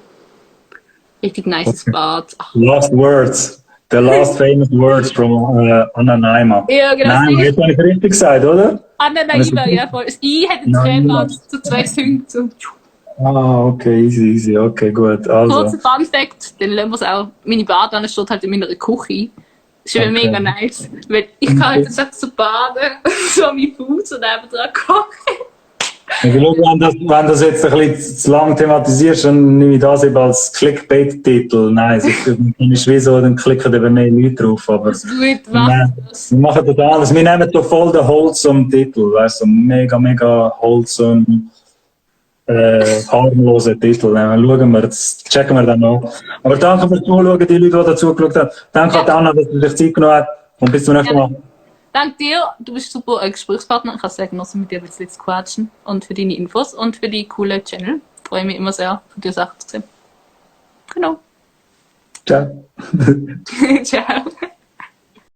Richtig nices Bad. Last words. The last famous words from Anna Naima. Ja, genau. Nein, jetzt habe ich richtig gesagt, oder? Anna Naima, ja voll. Das I hat ein Trennband zu 2 Punkten. Okay, easy, okay, gut. Also. Kurzer Fun-Fact, dann lassen wir es auch. Meine Badewanne steht halt in meiner Küche. Das ist eben mega nice. Weil ich kann halt jetzt so baden, so mein Fuß und eben dran kochen. Wenn das jetzt ein bisschen zu lang thematisierst, dann nehme ich das eben als Clickbait-Titel. Nein, dann ist wie so, dann klicken eben mehr Leute drauf. Aber das gut, was? Wir machen das anders. Wir nehmen da voll den wholesome Titel, weißt du, so mega wholesome, harmlosen Titel. Dann schauen wir, das checken wir dann noch. Aber danke fürs Zuschauen, die Leute, die dazu geschaut haben. Danke an Anna, dass sie sich Zeit genommen hat. Und bis zum nächsten Mal. Danke dir, du bist super ein Gesprächspartner. Ich habe es sehr genossen, mit dir ein bisschen zu quatschen und für deine Infos und für die coole Channel. Ich freue mich immer sehr, von dir Sachen zu sehen. Genau. Ciao. Ciao.